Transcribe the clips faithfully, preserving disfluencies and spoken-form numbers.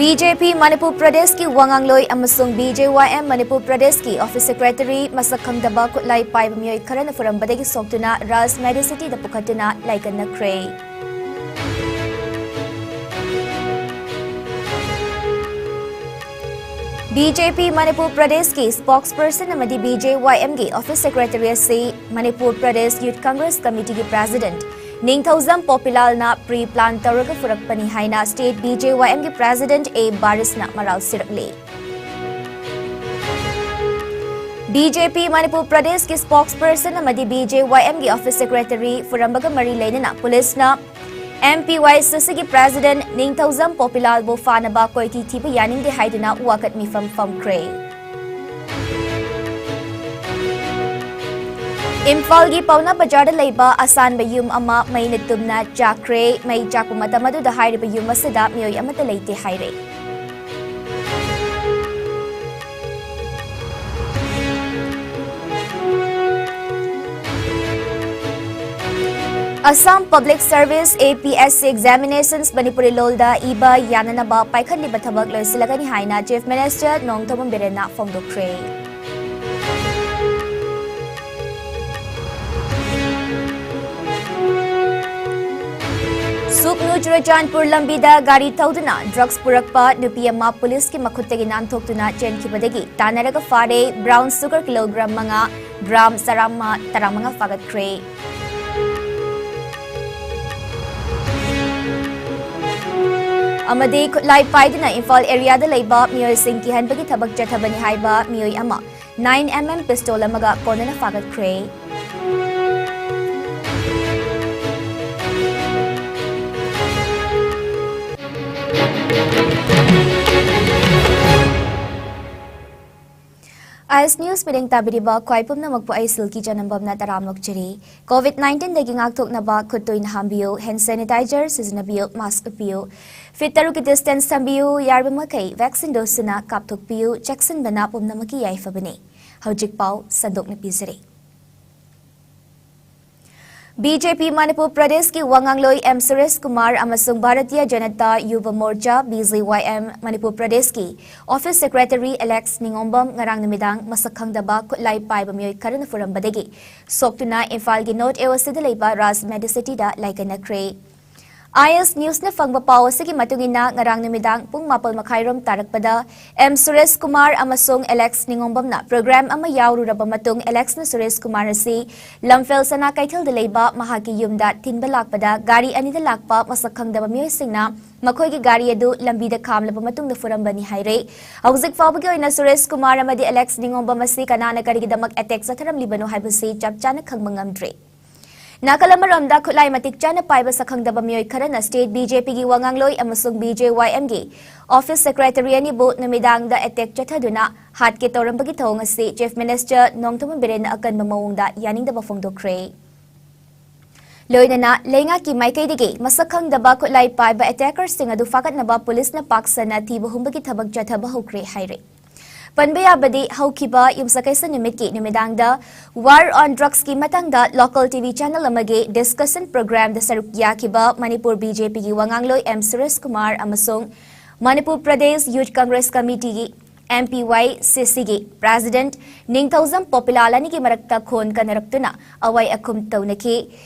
B J ꯄꯤ ꯃꯅꯤꯄꯨꯔ ꯄ꯭ꯔꯗꯦꯁꯀꯤ ꯋꯥꯉꯥꯡꯂꯣꯏ ꯑꯃꯁꯨꯡ B J ꯋꯥꯏ M Manipur ꯄ꯭ꯔꯗꯦꯁꯀꯤ ꯑꯣꯐꯤꯁ ꯁꯦꯀ꯭ꯔꯦꯇꯔꯤ ꯃꯁꯛ ꯈꯪꯗꯕ ꯈꯨꯠꯂꯥꯏ ꯄꯥꯏꯕ ꯃꯤꯑꯣꯏ ꯈꯔꯅ ꯐꯨꯔꯝꯕꯗꯒꯤ ꯁꯣꯛꯇꯨꯅ ꯔꯥꯖ ꯃꯦꯗꯤꯁꯤꯇꯤꯗ ꯄꯨꯈꯠꯇꯨꯅ ꯂꯥꯏꯀꯠꯅꯈ꯭ꯔꯦ꯫ ꯕꯤ ꯖꯦ ꯄꯤ ꯃꯅꯤꯄꯨꯔ ꯄ꯭ꯔꯗꯦꯁꯀꯤ ꯁ꯭ꯄꯣꯛꯁꯄꯔꯁꯟ ꯑꯃꯗꯤ ꯕꯤ ꯖꯦ ꯋꯥꯏ ꯑꯦꯝꯒꯤ ꯑꯣꯐꯤꯁ ꯁꯦꯀ꯭ꯔꯦꯇꯔꯤ ꯑꯁꯤ ꯃꯅꯤꯄꯨꯔ ꯄ꯭ꯔꯗꯦꯁ ꯌꯨꯊ ꯀꯪꯒ꯭ꯔꯦꯁ ꯀꯃꯤꯇꯤꯒꯤ ꯄ꯭ꯔꯦꯁꯤꯗꯦꯟꯠ ꯅꯤꯡꯊꯧꯖꯝ ꯄꯣꯄꯤꯂꯥꯜꯅ ꯄ꯭ꯔꯤ ꯄ꯭ꯂꯥꯟ ꯇꯧꯔꯒ ꯄꯨꯔꯛꯄꯅꯤ ꯍꯥꯏꯅ ꯁ꯭ꯇꯦꯠ ꯕꯤ ꯖꯦ ꯋꯥꯏ ꯑꯦꯝꯒꯤ ꯄ꯭ꯔꯦꯁꯤꯗꯦꯟꯠ ꯑꯦ ꯕꯥꯔꯤꯁꯅ ꯃꯔꯥꯜ ꯁꯤꯔꯛꯂꯤ꯫ ꯕꯤ ꯖꯦ ꯄꯤ ꯃꯅꯤꯄꯨꯔ ꯄ꯭ꯔꯗꯦꯁꯀꯤ ꯁ꯭ꯄꯣꯛꯁꯄꯔꯁꯟ ꯑꯃꯗꯤ ꯕꯤ ꯖꯦ ꯋꯥꯏ ꯑꯦꯝꯒꯤ ꯑꯣꯐꯤꯁ ꯁꯦꯀ꯭ꯔꯦꯇꯔꯤ ꯐꯨꯔꯝꯕꯒ ꯃꯔꯤ ꯂꯩꯅꯅ ꯄꯨꯂꯤꯁꯅ ꯑꯦꯝ ꯄꯤ ꯋꯥꯏ ꯁꯤ ꯁꯤꯒꯤ ꯄ꯭ꯔꯦꯁꯤꯗꯦꯟꯠ ꯅꯤꯡꯊꯧꯖꯝ ꯄꯣꯄꯤꯂꯥꯜꯕꯨ ꯐꯥꯅꯕ ꯀꯣꯏꯊꯤ ꯊꯤꯕ ꯌꯥꯅꯤꯡꯗꯦ ꯍꯥꯏꯗꯨꯅ ꯋꯥꯀꯠ ꯃꯤꯐꯝ ꯐꯝꯈ꯭ꯔꯦ꯫ ꯏꯝꯐꯥꯜꯒꯤ ꯄꯥꯎꯅꯥ ꯕꯖꯥꯔꯗ ꯂꯩꯕ ꯑꯁꯥꯟꯕ ꯌꯨꯝ ꯑꯃ ꯃꯩꯅ ꯇꯨꯝꯅ ꯆꯥꯛꯈ꯭ꯔꯦ꯫ ꯃꯩ ꯆꯥꯛꯄ ꯃꯇꯝ ꯑꯗꯨꯗ ꯍꯥꯏꯔꯤꯕ ꯌꯨꯝ ꯑꯁꯤꯗ ꯃꯤꯑꯣꯏ ꯑꯃꯠꯇ ꯂꯩꯇꯦ ꯍꯥꯏꯔꯦ꯫ Assam Public Service, A P S C, examinations Manipuri ꯂꯣꯜꯗ ꯏꯕ ꯌꯥꯅꯅꯕ ꯄꯥꯏꯈꯠꯂꯤꯕ ꯊꯕꯛ ꯂꯣꯏꯁꯤꯜꯂꯒꯅꯤ ꯍꯥꯏꯅ Chief Minister ꯅꯣꯡꯊꯣꯝꯕꯝ ꯕꯤꯔꯦꯟꯅ ꯐꯣꯡꯗꯣꯛꯈ꯭ꯔꯦ꯫ ꯁꯨꯛꯅꯨ ꯆꯨꯔꯆꯥꯟꯄꯨꯔ ꯂꯝꯕꯤꯗ ꯒꯥꯔꯤ ꯊꯧꯗꯨꯅ ꯗ꯭ꯔꯒꯁ ꯄꯨꯔꯛꯄ ꯅꯨꯄꯤ ꯑꯃ ꯄꯨꯂꯤꯁꯀꯤ ꯃꯈꯨꯠꯇꯒꯤ ꯅꯥꯟꯊꯣꯛꯇꯨꯅ ꯆꯦꯟꯈꯤꯕꯗꯒꯤ ꯇꯥꯟꯅꯔꯒ ꯐꯥꯔꯦ꯫ ꯕ꯭ꯔꯥꯎꯟ ꯁꯨꯒꯔ ꯀꯤꯂꯣꯒ꯭ꯔꯥꯝ ꯃꯉꯥ, ꯒ꯭ꯔꯥꯝ ꯆꯥꯔꯥꯃ ꯇꯔꯥꯃꯉꯥ ꯐꯥꯒꯠꯈ꯭ꯔꯦ꯫ ꯑꯃꯗꯤ ꯈꯨꯠꯂꯥꯏ ꯄꯥꯏꯗꯨꯅ ꯏꯝꯐꯥꯜ ꯑꯦꯔꯤꯌꯥꯗ ꯂꯩꯕ ꯃꯤꯑꯣꯏꯁꯤꯡ ꯀꯤꯍꯟꯕꯒꯤ ꯊꯕꯛ ꯆꯠꯊꯕꯅꯤ ꯍꯥꯏꯕ ꯃꯤꯑꯣꯏ ꯑꯃ nine M M pistol ꯑꯃꯒ ꯀꯣꯟꯅꯅ ꯐꯥꯒꯠꯈ꯭ꯔꯦ꯫ ꯑꯥꯏ ꯑꯦꯁ ꯅ꯭ꯌꯨꯁ ꯃꯤꯠꯌꯦꯡ ꯇꯥꯕꯤꯔꯤꯕ ꯈ꯭ꯋꯥꯏ ꯄꯨꯝꯅꯃꯛꯄꯨ ꯑꯩ ꯁꯤꯜꯀꯤ ꯆꯅꯝꯕꯝꯅ ꯇꯔꯥꯝꯅ ꯑꯣꯛꯆꯔꯤ꯫ ꯀꯣꯚꯤꯗ ꯅꯥꯏꯟꯇꯤꯟꯗꯒꯤ ꯉꯥꯛꯊꯣꯛꯅꯕ ꯈꯨꯠ ꯇꯣꯏꯅ ꯍꯥꯝꯕꯤꯌꯨ, ꯍꯦꯟ ꯁꯦꯅꯤꯇꯥꯏꯖꯔ ꯁꯤꯖꯤꯟꯅꯕꯤꯌꯨ, ꯃꯥꯁꯛ ꯎꯞꯄꯤꯌꯨ, ꯐꯤꯠ ꯇꯔꯨꯛꯀꯤ ꯗꯤꯁꯇꯦꯟꯁ ꯊꯝꯕꯤꯌꯨ, ꯌꯥꯔꯤꯕ ꯃꯈꯩ ꯚꯦꯛꯁꯤꯟ ꯗꯣꯁꯁꯤꯅ ꯀꯥꯞꯊꯣꯛꯄꯤꯌꯨ, ꯆꯦꯛꯁꯤꯟꯕꯅ ꯄꯨꯝꯅꯃꯛꯀꯤ ꯌꯥꯏꯐꯕꯅꯤ꯫ ꯍꯧꯖꯤꯛ ꯄꯥꯎ ꯁꯟꯗꯣꯛꯅ ꯄꯤꯖꯔꯤ꯫ ꯕꯤ ꯖꯦ ꯄꯤ ꯃꯅꯤꯄꯨꯔ ꯄ꯭ꯔꯗꯦꯁꯀꯤ ꯋꯥꯉꯥꯡꯂꯣꯏ ꯑꯦꯝ ꯁꯨꯔꯦꯁ ꯀꯨꯃꯥꯔ ꯑꯃꯁꯨꯡ ꯚꯥꯔꯇꯤꯌ ꯖꯅꯇꯥ ꯌꯨꯚ ꯃꯣꯔꯆꯥ, ꯕꯤ ꯖꯦ ꯋꯥꯏ ꯑꯦꯝ, ꯃꯅꯤꯄꯨꯔ ꯄ꯭ꯔꯗꯦꯁꯀꯤ ꯑꯣꯐꯤꯁ ꯁꯦꯀ꯭ꯔꯦꯇꯔꯤ ꯑꯦꯂꯦꯛꯁ ꯅꯤꯉꯣꯝꯕꯝ ꯉꯔꯥꯡ ꯅꯨꯃꯤꯗꯥꯡ ꯃꯁꯛ ꯈꯪꯗꯕ ꯈꯨꯠꯂꯥꯏ ꯄꯥꯏꯕ ꯃꯤꯑꯣꯏ ꯈꯔꯅ ꯐꯨꯔꯝꯕꯗꯒꯤ ꯁꯣꯛꯇꯨꯅ ꯏꯝꯐꯥꯜꯒꯤ ꯅꯣꯔꯠ ꯑꯦ ꯑꯣ ꯁꯤꯗ ꯂꯩꯕ ꯔꯥꯖ ꯃꯦꯗꯤꯁꯤꯇꯤꯗ ꯂꯥꯏꯀꯠꯅꯈ꯭ꯔꯦ꯫ ꯑꯥꯏ ꯑꯦꯁ ꯅ꯭ꯌꯨꯁꯅ ꯐꯪꯕ ꯄꯥꯎ ꯑꯁꯤꯒꯤ ꯃꯇꯨꯡ ꯏꯟꯅ, ꯉꯔꯥꯡ ꯅꯨꯃꯤꯗꯥꯡ ꯄꯨꯡ ꯃꯥꯄꯜ ꯃꯈꯥꯏꯔꯣꯝ ꯇꯥꯔꯛꯄꯗ ꯑꯦꯝ ꯁꯨꯔꯦꯁ ꯀꯨꯃꯥꯔ ꯑꯃꯁꯨꯡ ꯑꯦꯂꯦꯛꯁ ꯅꯤꯉꯣꯝꯕꯝꯅ ꯄ꯭ꯔꯣꯒ꯭ꯔꯥꯝ ꯑꯃ ꯌꯥꯎꯔꯨꯔꯕ ꯃꯇꯨꯡ, ꯑꯦꯂꯦꯛꯁꯅ ꯁꯨꯔꯦꯁ ꯀꯨꯃꯥꯔ ꯑꯁꯤ ꯂꯝꯐꯦꯜ ꯁꯅꯥ ꯀꯩꯊꯦꯜꯗ ꯂꯩꯕ ꯃꯍꯥꯛꯀꯤ ꯌꯨꯝꯗ ꯊꯤꯟꯕ ꯂꯥꯛꯄꯗ ꯒꯥꯔꯤ ꯑꯅꯤꯗ ꯂꯥꯛꯄ ꯃꯁꯛ ꯈꯪꯗꯕ ꯃꯤꯑꯣꯏꯁꯤꯡꯅ ꯃꯈꯣꯏꯒꯤ ꯒꯥꯔꯤ ꯑꯗꯨ ꯂꯝꯕꯤꯗ ꯈꯥꯝꯂꯕ ꯃꯇꯨꯡꯗ ꯐꯨꯔꯝꯕꯅꯤ ꯍꯥꯏꯔꯦ꯫ ꯍꯧꯖꯤꯛ ꯐꯥꯎꯕꯒꯤ ꯑꯣꯏꯅ ꯁꯨꯔꯦꯁ ꯀꯨꯃꯥꯔ ꯑꯃꯗꯤ ꯑꯦꯂꯦꯛꯁ ꯅꯤꯉꯣꯝꯕꯝ ꯑꯁꯤ ꯀꯅꯥꯅ ꯀꯔꯤꯒꯤꯗꯃꯛ ꯑꯦꯇꯦꯛ ꯆꯠꯊꯔꯝꯂꯤꯕꯅꯣ ꯍꯥꯏꯕꯁꯤ ꯆꯞ ꯆꯥꯅ ꯈꯪꯕ ꯉꯝꯗ꯭ꯔꯦ꯫ ꯅꯥꯀꯜ ꯑꯃꯔꯣꯝꯗ, ꯈꯨꯠꯂꯥꯏ ꯃꯇꯤꯛ ꯆꯥꯅ ꯄꯥꯏꯕ ꯁꯛꯈꯪꯗꯕ ꯃꯤꯑꯣꯏ ꯈꯔꯅ ꯁ꯭ꯇꯦꯠ ꯕꯤ ꯖꯦ ꯄꯤꯒꯤ ꯋꯥꯉꯥꯡꯂꯣꯏ ꯑꯃꯁꯨꯡ ꯕꯤ ꯖꯦ ꯋꯥꯏ ꯑꯦꯝꯒꯤ ꯑꯣꯐꯤꯁ ꯁꯦꯀ꯭ꯔꯦꯇꯔꯤ ꯑꯅꯤꯕꯨ ꯅꯨꯃꯤꯗꯥꯡꯗ ꯑꯦꯇꯦꯛ ꯆꯠꯊꯗꯨꯅ ꯍꯥꯠꯀꯦ ꯇꯧꯔꯝꯕꯒꯤ ꯊꯧꯑꯣꯡ ꯑꯁꯤ ꯆꯤꯐ ꯃꯤꯅꯤꯁꯇꯔ ꯅꯣꯡꯊꯣꯝꯕꯝ ꯕꯤꯔꯦꯟꯅ ꯑꯀꯟꯕ ꯃꯑꯣꯡꯗ ꯌꯥꯅꯤꯡꯗꯕ ꯐꯣꯡꯗꯣꯛꯈ꯭ꯔꯦ꯫ ꯂꯣꯏꯅꯅ ꯂꯩꯉꯥꯛꯀꯤ ꯃꯥꯏꯀꯩꯗꯒꯤ ꯃꯁꯛ ꯈꯪꯗꯕ ꯈꯨꯠꯂꯥꯏ ꯄꯥꯏꯕ ꯑꯦꯇꯦꯀꯔꯁꯤꯡ ꯑꯗꯨ ꯐꯥꯒꯠꯅꯕ ꯄꯨꯂꯤꯁꯅ ꯄꯥꯛ ꯁꯟꯅ ꯊꯤꯕ ꯍꯨꯝꯕꯒꯤ ꯊꯕꯛ ꯆꯠꯊꯕ ꯍꯧꯈ꯭ꯔꯦ ꯍꯥꯏꯔꯦ꯫ ꯄꯟꯕ ꯌꯥꯕꯗꯤ, ꯍꯧꯈꯤꯕ ꯌꯨꯝꯁꯀꯩꯁ ꯅꯨꯃꯤꯠꯀꯤ ꯅꯨꯃꯤꯗꯥꯡꯗ War on Drugsꯀꯤ ꯃꯇꯥꯡꯗ local T V channel ꯑꯃꯒꯤ discussion programꯗ ꯁꯔꯨꯛ ꯌꯥꯈꯤꯕ ꯃꯅꯤꯄꯨꯔ B J Pꯒꯤ ꯋꯥꯉꯥꯡꯂꯣꯏ ꯑꯦꯝ ꯁꯨꯔꯦꯁ ꯀꯨꯃꯥꯔ ꯑꯃꯁꯨꯡ Manipur Pradesh Youth Congress Committeeꯒꯤ, M P Y C Cꯒꯤ president ꯅꯤꯡꯊꯧꯖꯝ ꯄꯣꯄꯤꯂꯥꯜ ꯑꯅꯤꯒꯤ ꯃꯔꯛꯇ ꯈꯣꯟ ꯀꯟꯅꯔꯛꯇꯨꯅ ꯑꯋꯥꯏ ꯑꯈꯨꯝ ꯇꯧꯅꯈꯤ꯫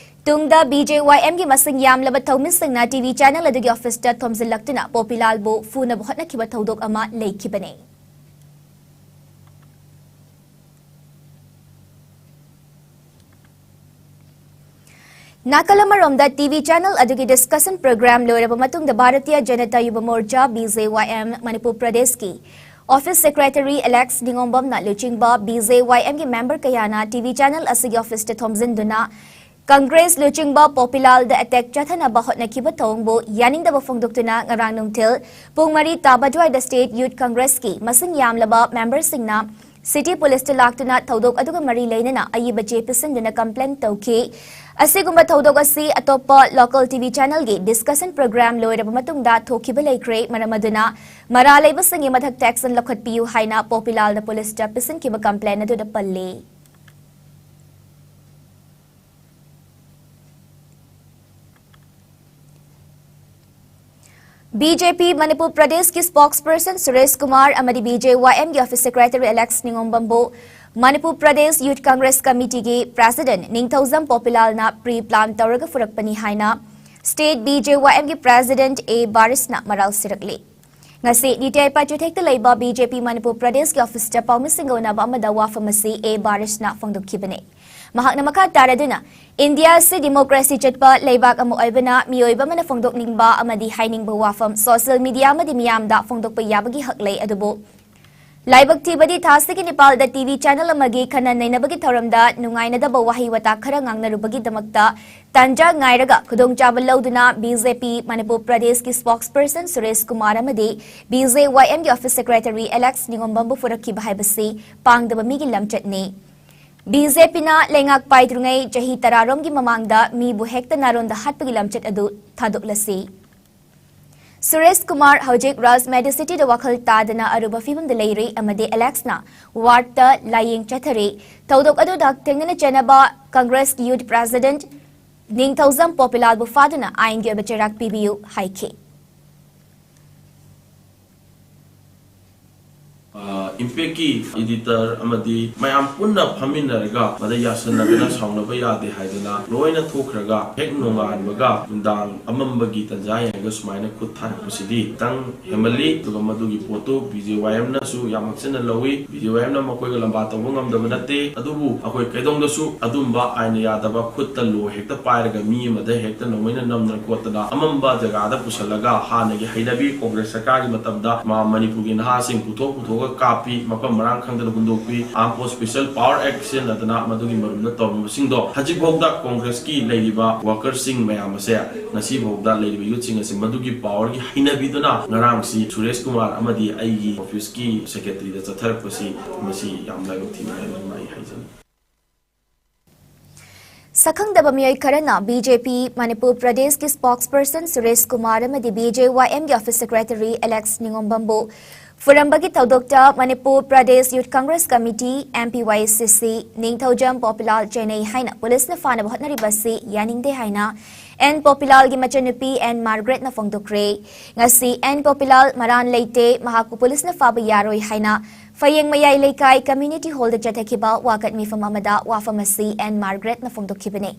ꯇꯨꯡꯗ B J Y Mꯒꯤ ꯃꯁꯤꯡ ꯌꯥꯝꯂꯕ ꯊꯧꯃꯤꯁꯤꯡꯅ T V channel ꯑꯗꯨꯒꯤ officeꯇ ꯊꯣꯝꯖꯤꯜꯂꯛꯇꯨꯅ ꯄꯣꯄꯤꯂꯥꯜꯕꯨ ꯐꯨꯅꯕ ꯍꯣꯠꯅꯈꯤꯕ ꯊꯧꯗꯣꯛ ꯑꯃ ꯂꯩꯈꯤꯕꯅꯤ꯫ ꯅꯥꯀꯜ ꯑꯃꯔꯣꯝꯗ, T V channel ꯑꯗꯨꯒꯤ discussion program ꯂꯣꯏꯔꯕ ꯃꯇꯨꯡꯗ Bharatiya Janata Yuva ꯃꯣꯔꯆꯥ, B J Y M, Manipur ꯄ꯭ꯔꯗꯦꯁꯀꯤ office secretary ꯑꯦꯂꯦꯛꯁ ꯅꯤꯉꯣꯝꯕꯝꯅ ꯂꯨꯆꯤꯡꯕ B J Y Mꯒꯤ member ꯀꯌꯥꯅ T V channel ꯑꯁꯤꯒꯤ officeꯇ ꯊꯣꯝꯖꯤꯟꯗꯨꯅ ꯀꯪꯒ꯭ꯔꯦꯁ ꯂꯨꯆꯤꯡꯕ ꯄꯣꯄꯤꯂꯥꯜꯗ attack ꯆꯠꯊꯅꯕ ꯍꯣꯠꯅꯈꯤꯕ ꯊꯧꯑꯣꯡꯕꯨ ꯌꯥꯅꯤꯡꯗꯕ ꯐꯣꯡꯗꯣꯛꯇꯨꯅ ꯉꯔꯥꯡ ꯅꯨꯡꯊꯤꯜ ꯄꯨꯡ ꯃꯔꯤ ꯇꯥꯕ ꯑꯗꯨꯋꯥꯏꯗ State Youth Congressꯀꯤ ꯃꯁꯤꯡ ꯌꯥꯝꯂꯕ memberꯁꯤꯡꯅ city policeꯇ ꯂꯥꯛꯇꯨꯅ ꯊꯧꯗꯣꯛ ꯑꯗꯨꯒ ꯃꯔꯤ ꯂꯩꯅꯅ ꯑꯏꯕ ꯆꯦ ꯄꯤꯁꯤꯟꯗꯨꯅ complain ꯇꯧꯈꯤ꯫ ꯑꯁꯤꯒꯨꯝꯕ ꯊꯧꯗꯣꯛ ꯑꯁꯤ ꯑꯇꯣꯞꯄ local T V channelꯒꯤ discussion program ꯂꯣꯏꯔꯕ ꯃꯇꯨꯡꯗ ꯊꯣꯛꯈꯤꯕ ꯂꯩꯈ꯭ꯔꯦ, ꯃꯔꯝ ꯑꯗꯨꯅ ꯃꯔꯥꯜ ꯂꯩꯕꯁꯤꯡꯒꯤ ꯃꯊꯛꯇ action ꯂꯧꯈꯠꯄꯤꯌꯨ ꯍꯥꯏꯅ ꯄꯣꯄꯤꯂꯥꯜꯅ ꯄꯨꯂꯤꯁꯇ ꯄꯤꯁꯤꯟꯈꯤꯕ complain ꯑꯗꯨꯗ ꯄꯜꯂꯤ꯫ ꯕꯤ ꯖꯦ ꯄꯤ ꯃꯅꯤꯄꯨꯔ ꯄ꯭ꯔꯗꯦꯁꯀꯤ spokesperson ꯁꯨꯔꯦꯁ ꯀꯨꯃꯥꯔ ꯑꯃꯗꯤ ꯕꯤ ꯖꯦ ꯋꯥꯏ ꯑꯦꯝꯒꯤ office secretary ꯑꯦꯂꯦꯛꯁ ꯅꯤꯉꯣꯝꯕꯝꯕꯨ ꯃꯅꯤꯄꯨꯔ ꯄ꯭ꯔꯗꯦꯁ Youth Congress Committeeꯒꯤ president ꯅꯤꯡꯊꯧꯖꯝ ꯄꯣꯄꯤꯂꯥꯜꯅ pre plan ꯇꯧꯔꯒ ꯄꯨꯔꯛꯄꯅꯤ ꯍꯥꯏꯅ state B J Y Mꯒꯤ president A ꯕꯥꯔꯤꯁꯅ ꯃꯔꯥꯜ ꯁꯤꯔꯛꯂꯤ꯫ ꯉꯁꯤ ꯅꯤꯇꯤ ꯑꯥꯌꯣꯒ ꯆꯨꯊꯦꯛꯇ ꯂꯩꯕ B J P ꯃꯅꯤꯄꯨꯔ ꯄ꯭ꯔꯗꯦꯁꯀꯤ officeꯇ ꯄꯥꯎꯃꯤꯁꯤꯡꯒ ꯎꯅꯕ ꯑꯃꯗ ꯋꯥꯐꯝ ꯑꯁꯤ A ꯕꯥꯔꯤꯁꯅ ꯐꯣꯡꯗꯣꯛꯈꯤꯕꯅꯤ꯫ ꯃꯍꯥꯛꯅ ꯃꯈꯥ ꯇꯥꯔꯗꯨꯅ, ꯏꯟꯗꯤꯌꯥ ꯑꯁꯤ democracy ꯆꯠꯄ ꯂꯩꯕꯥꯛ ꯑꯃ ꯑꯣꯏꯕꯅ ꯃꯤꯑꯣꯏꯕ ꯑꯃꯅ ꯐꯣꯡꯗꯣꯛꯅꯤꯡꯕ ꯑꯃꯗꯤ ꯍꯥꯏꯅꯤꯡꯕ ꯋꯥꯐꯝ social media ꯑꯃꯗꯤ ꯃꯤꯌꯥꯝꯗ ꯐꯣꯡꯗꯣꯛꯄ ꯌꯥꯕꯒꯤ ꯍꯛ ꯂꯩ, ꯑꯗꯨꯕꯨ ꯂꯥꯏꯕꯛ ꯊꯤꯕꯗꯤ ꯊꯥꯁꯤꯒꯤ ꯅꯤꯄꯥꯜꯗ T V channel ꯑꯃꯒꯤ ꯈꯟꯅ ꯅꯩꯅꯕꯒꯤ ꯊꯧꯔꯝꯗ ꯅꯨꯡꯉꯥꯏꯅꯗꯕ ꯋꯥꯍꯩ ꯋꯥꯇꯥ ꯈꯔ ꯉꯥꯡꯅꯔꯨꯕꯒꯤꯗꯃꯛꯇ ꯇꯥꯟꯖꯥ ꯉꯥꯏꯔꯒ ꯈꯨꯗꯣꯡꯆꯥꯕ ꯂꯧꯗꯨꯅ B J P ꯃꯅꯤꯄꯨꯔ ꯄ꯭ꯔꯗꯦꯁꯀꯤ spokesperson ꯁꯨꯔꯦꯁ ꯀꯨꯃꯥꯔ ꯑꯃꯗꯤ B J Y Mꯒꯤ office secretary ꯑꯦꯂꯦꯛꯁ ꯅꯤꯉꯣꯝꯕꯝꯕꯨ ꯄꯨꯔꯛꯈꯤꯕ ꯍꯥꯏꯕꯁꯤ ꯄꯥꯡꯗꯕ ꯃꯤꯒꯤ ꯂꯝꯆꯠꯅꯤ꯫ B J Pꯅ ꯂꯩꯉꯥꯛ ꯄꯥꯏꯗ꯭ꯔꯤꯉꯩ ꯆꯍꯤ ꯇꯔꯥꯔꯣꯝꯒꯤ ꯃꯃꯥꯡꯗ ꯃꯤꯕꯨ ꯍꯦꯛꯇ ꯅꯥꯔꯣꯟꯗ ꯍꯥꯠꯄꯒꯤ ꯂꯝꯆꯠ ꯑꯗꯨ ꯊꯥꯗꯣꯛꯂꯁꯤ꯫ ꯁꯨꯔꯦꯁ ꯀꯨꯃꯥꯔ ꯍꯧꯖꯤꯛ ꯔꯥꯖ ꯃꯦꯗꯤꯁꯤꯇꯤꯗ ꯋꯥꯈꯜ ꯇꯥꯗꯅ ꯑꯔꯨꯕ ꯐꯤꯕꯝꯗ ꯂꯩꯔꯤ ꯑꯃꯗꯤ ꯑꯦꯂꯦꯛꯁꯅ wardꯇ ꯂꯥꯌꯦꯡ ꯆꯠꯊꯔꯤ꯫ ꯊꯧꯗꯣꯛ ꯑꯗꯨꯗ ꯍꯛꯊꯦꯡꯅꯅ ꯆꯦꯟꯅꯕ Congressꯀꯤ youth president ꯅꯤꯡꯊꯧꯖꯝ ꯄꯣꯄꯤꯂꯥꯜꯕꯨ ꯐꯥꯗꯨꯅ ꯑꯥꯏꯟꯒꯤ ꯑꯣꯏꯕ ꯆꯩꯔꯥꯛ ꯄꯤꯕꯤꯌꯨ ꯍꯥꯏꯈꯤ꯫ ꯑ, ꯏꯝꯄꯦꯛꯀꯤ editor ꯑꯃꯗꯤ ꯃꯌꯥꯝ ꯄꯨꯟꯅ ꯐꯝꯃꯤꯟꯅꯔꯒ ꯃꯗ ꯌꯥꯁꯟꯅꯗꯅ ꯁꯥꯎꯅꯕ ꯌꯥꯗꯦ ꯍꯥꯏꯗꯅ ꯂꯣꯏꯅ ꯊꯣꯛꯈ꯭ꯔꯒ ꯍꯦꯛ ꯅꯣꯡꯉꯥꯟꯕꯒ ꯅꯨꯡꯗꯥꯡ ꯑꯃꯝꯕꯒꯤ ꯇꯟꯖꯥ ꯌꯦꯡꯉꯒ ꯁꯨꯃꯥꯏꯅ ꯈꯨꯠ ꯊꯥꯔꯛꯄꯁꯤꯗꯤ ꯈꯤꯇꯪ ꯍꯦꯟꯃꯜꯂꯤ꯫ ꯑꯗꯨꯒ ꯃꯗꯨꯒꯤ ꯄꯣꯠꯇꯨ B J Y Mꯅꯁꯨ ꯌꯥꯝ ꯍꯛꯆꯤꯟꯅ ꯂꯧꯏ꯫ B J Y Mꯅ ꯃꯈꯣꯏꯒ ꯂꯝꯕꯥ ꯇꯧꯕ ꯉꯝꯗꯕ ꯅꯠꯇꯦ, ꯑꯗꯨꯕꯨ ꯑꯩꯈꯣꯏ ꯀꯩꯗꯧꯗꯁꯨ ꯑꯗꯨꯝꯕ ꯑꯥꯏꯟꯅ ꯌꯥꯗꯕ ꯈꯨꯠꯇ ꯂꯣ ꯍꯦꯛꯇ ꯄꯥꯏꯔꯒ ꯃꯤ ꯑꯃꯗ ꯍꯦꯛꯇ ꯅꯣꯡꯃꯩꯅ ꯅꯝꯗꯅ ꯈꯣꯠꯇꯅ ꯑꯃꯝꯕ ꯖꯒꯥꯗ ꯄꯨꯁꯜꯂꯒ ꯍꯥꯟꯅꯒꯤ ꯍꯩꯅꯕꯤ ꯀꯣꯡꯒ꯭ꯔꯦꯁ ꯁꯔꯀꯥꯔꯒꯤ ꯃꯇꯝꯗ ꯃꯥ-, ꯃꯅꯤꯄꯨꯔꯒꯤ ꯅꯍꯥꯁꯤꯡ ꯄꯨꯊꯣꯛ ꯄꯨꯊꯣꯛꯑꯒ ꯀꯥꯞꯄꯤ, ꯃꯐꯝ ꯃꯔꯥꯡ ꯈꯪꯗꯅ ꯍꯨꯟꯗꯣꯛꯄꯤ, Armed Force Special Power Act ꯁꯤꯖꯤꯟꯅꯗꯅ ꯃꯗꯨꯒꯤ ꯃꯔꯨꯝꯗ ꯇꯧꯔꯝꯕꯁꯤꯡꯗꯣ ꯍꯧꯖꯤꯛꯐꯥꯎꯗ ꯀꯣꯡꯒ꯭ꯔꯦꯁꯀꯤ ꯂꯩꯔꯤꯕ workerꯁꯤꯡ ꯃꯌꯥꯝ ꯑꯁꯦ ꯉꯁꯤꯐꯥꯎꯗ ꯂꯩꯔꯤꯕ youthꯁꯤꯡ ꯑꯁꯤ ꯃꯗꯨꯒꯤ powerꯒꯤ ꯍꯩꯅꯕꯤꯗꯨꯅ ꯉꯔꯥꯡꯁꯤ ꯁꯨꯔꯦꯁ ꯀꯨꯃꯥꯔ ꯑꯃꯗꯤ ꯑꯩꯒꯤ officeꯀꯤ secretaryꯗ ꯆꯠꯊꯔꯛꯄꯁꯤ ꯃꯁꯤ ꯌꯥꯝ ꯂꯥꯏꯕꯛ ꯊꯤꯕ ꯍꯥꯏꯅ ꯑꯩ ꯍꯥꯏꯖꯅꯤꯡꯏ꯫ ꯁꯛꯈꯪꯗꯕ ꯃꯤꯑꯣꯏ ꯈꯔꯅ B J P ꯃꯅꯤꯄꯨꯔ ꯄ꯭ꯔꯗꯦꯁꯀꯤ spokesperson ꯁꯨꯔꯦꯁ ꯀꯨꯃꯥꯔ ꯑꯃꯗꯤ B J Y Mꯒꯤ office secretary ꯑꯦꯂꯦꯛꯁ ꯅꯤꯉꯣꯝꯕꯝꯕꯨ ꯐꯨꯔꯝꯕꯒꯤ ꯊꯧꯗꯣꯛꯇ Manipur Pradesh youth Congress committee, M P Y C C, Ningthoujam Popilal ꯆꯦꯟꯅꯩ ꯍꯥꯏꯅ ꯄꯨꯂꯤꯁꯅ ꯐꯥꯅꯕ ꯍꯣꯠꯅꯔꯤꯕ ꯑꯁꯤ ꯌꯥꯅꯤꯡꯗꯦ ꯍꯥꯏꯅ N ꯄꯣꯄꯤꯂꯥꯜꯒꯤ ꯃꯆꯟꯅꯨꯄꯤ N ꯃꯥꯔꯒ꯭ꯔꯦꯠꯅ ꯐꯣꯡꯗꯣꯛꯈ꯭ꯔꯦ꯫ ꯉꯁꯤ N ꯄꯣꯄꯤꯂꯥꯜ ꯃꯔꯥꯟ ꯂꯩꯇꯦ, ꯃꯍꯥꯛꯄꯨ ꯄꯨꯂꯤꯁꯅ ꯐꯥꯕ ꯌꯥꯔꯣꯏ ꯍꯥꯏꯅ ꯐꯌꯦꯡ ꯃꯌꯥꯏ ꯂꯩꯀꯥꯏ ꯀꯝꯃ꯭ꯌꯨꯅꯤꯇꯤ ꯍꯣꯜꯗ ꯆꯠꯊꯈꯤꯕ ꯋꯥꯀꯠ ꯃꯤꯐꯝ ꯑꯃꯗ ꯋꯥꯐꯝ ꯑꯁꯤ N ꯃꯥꯔꯒ꯭ꯔꯦꯠꯅ ꯐꯣꯡꯗꯣꯛꯈꯤꯕꯅꯤ꯫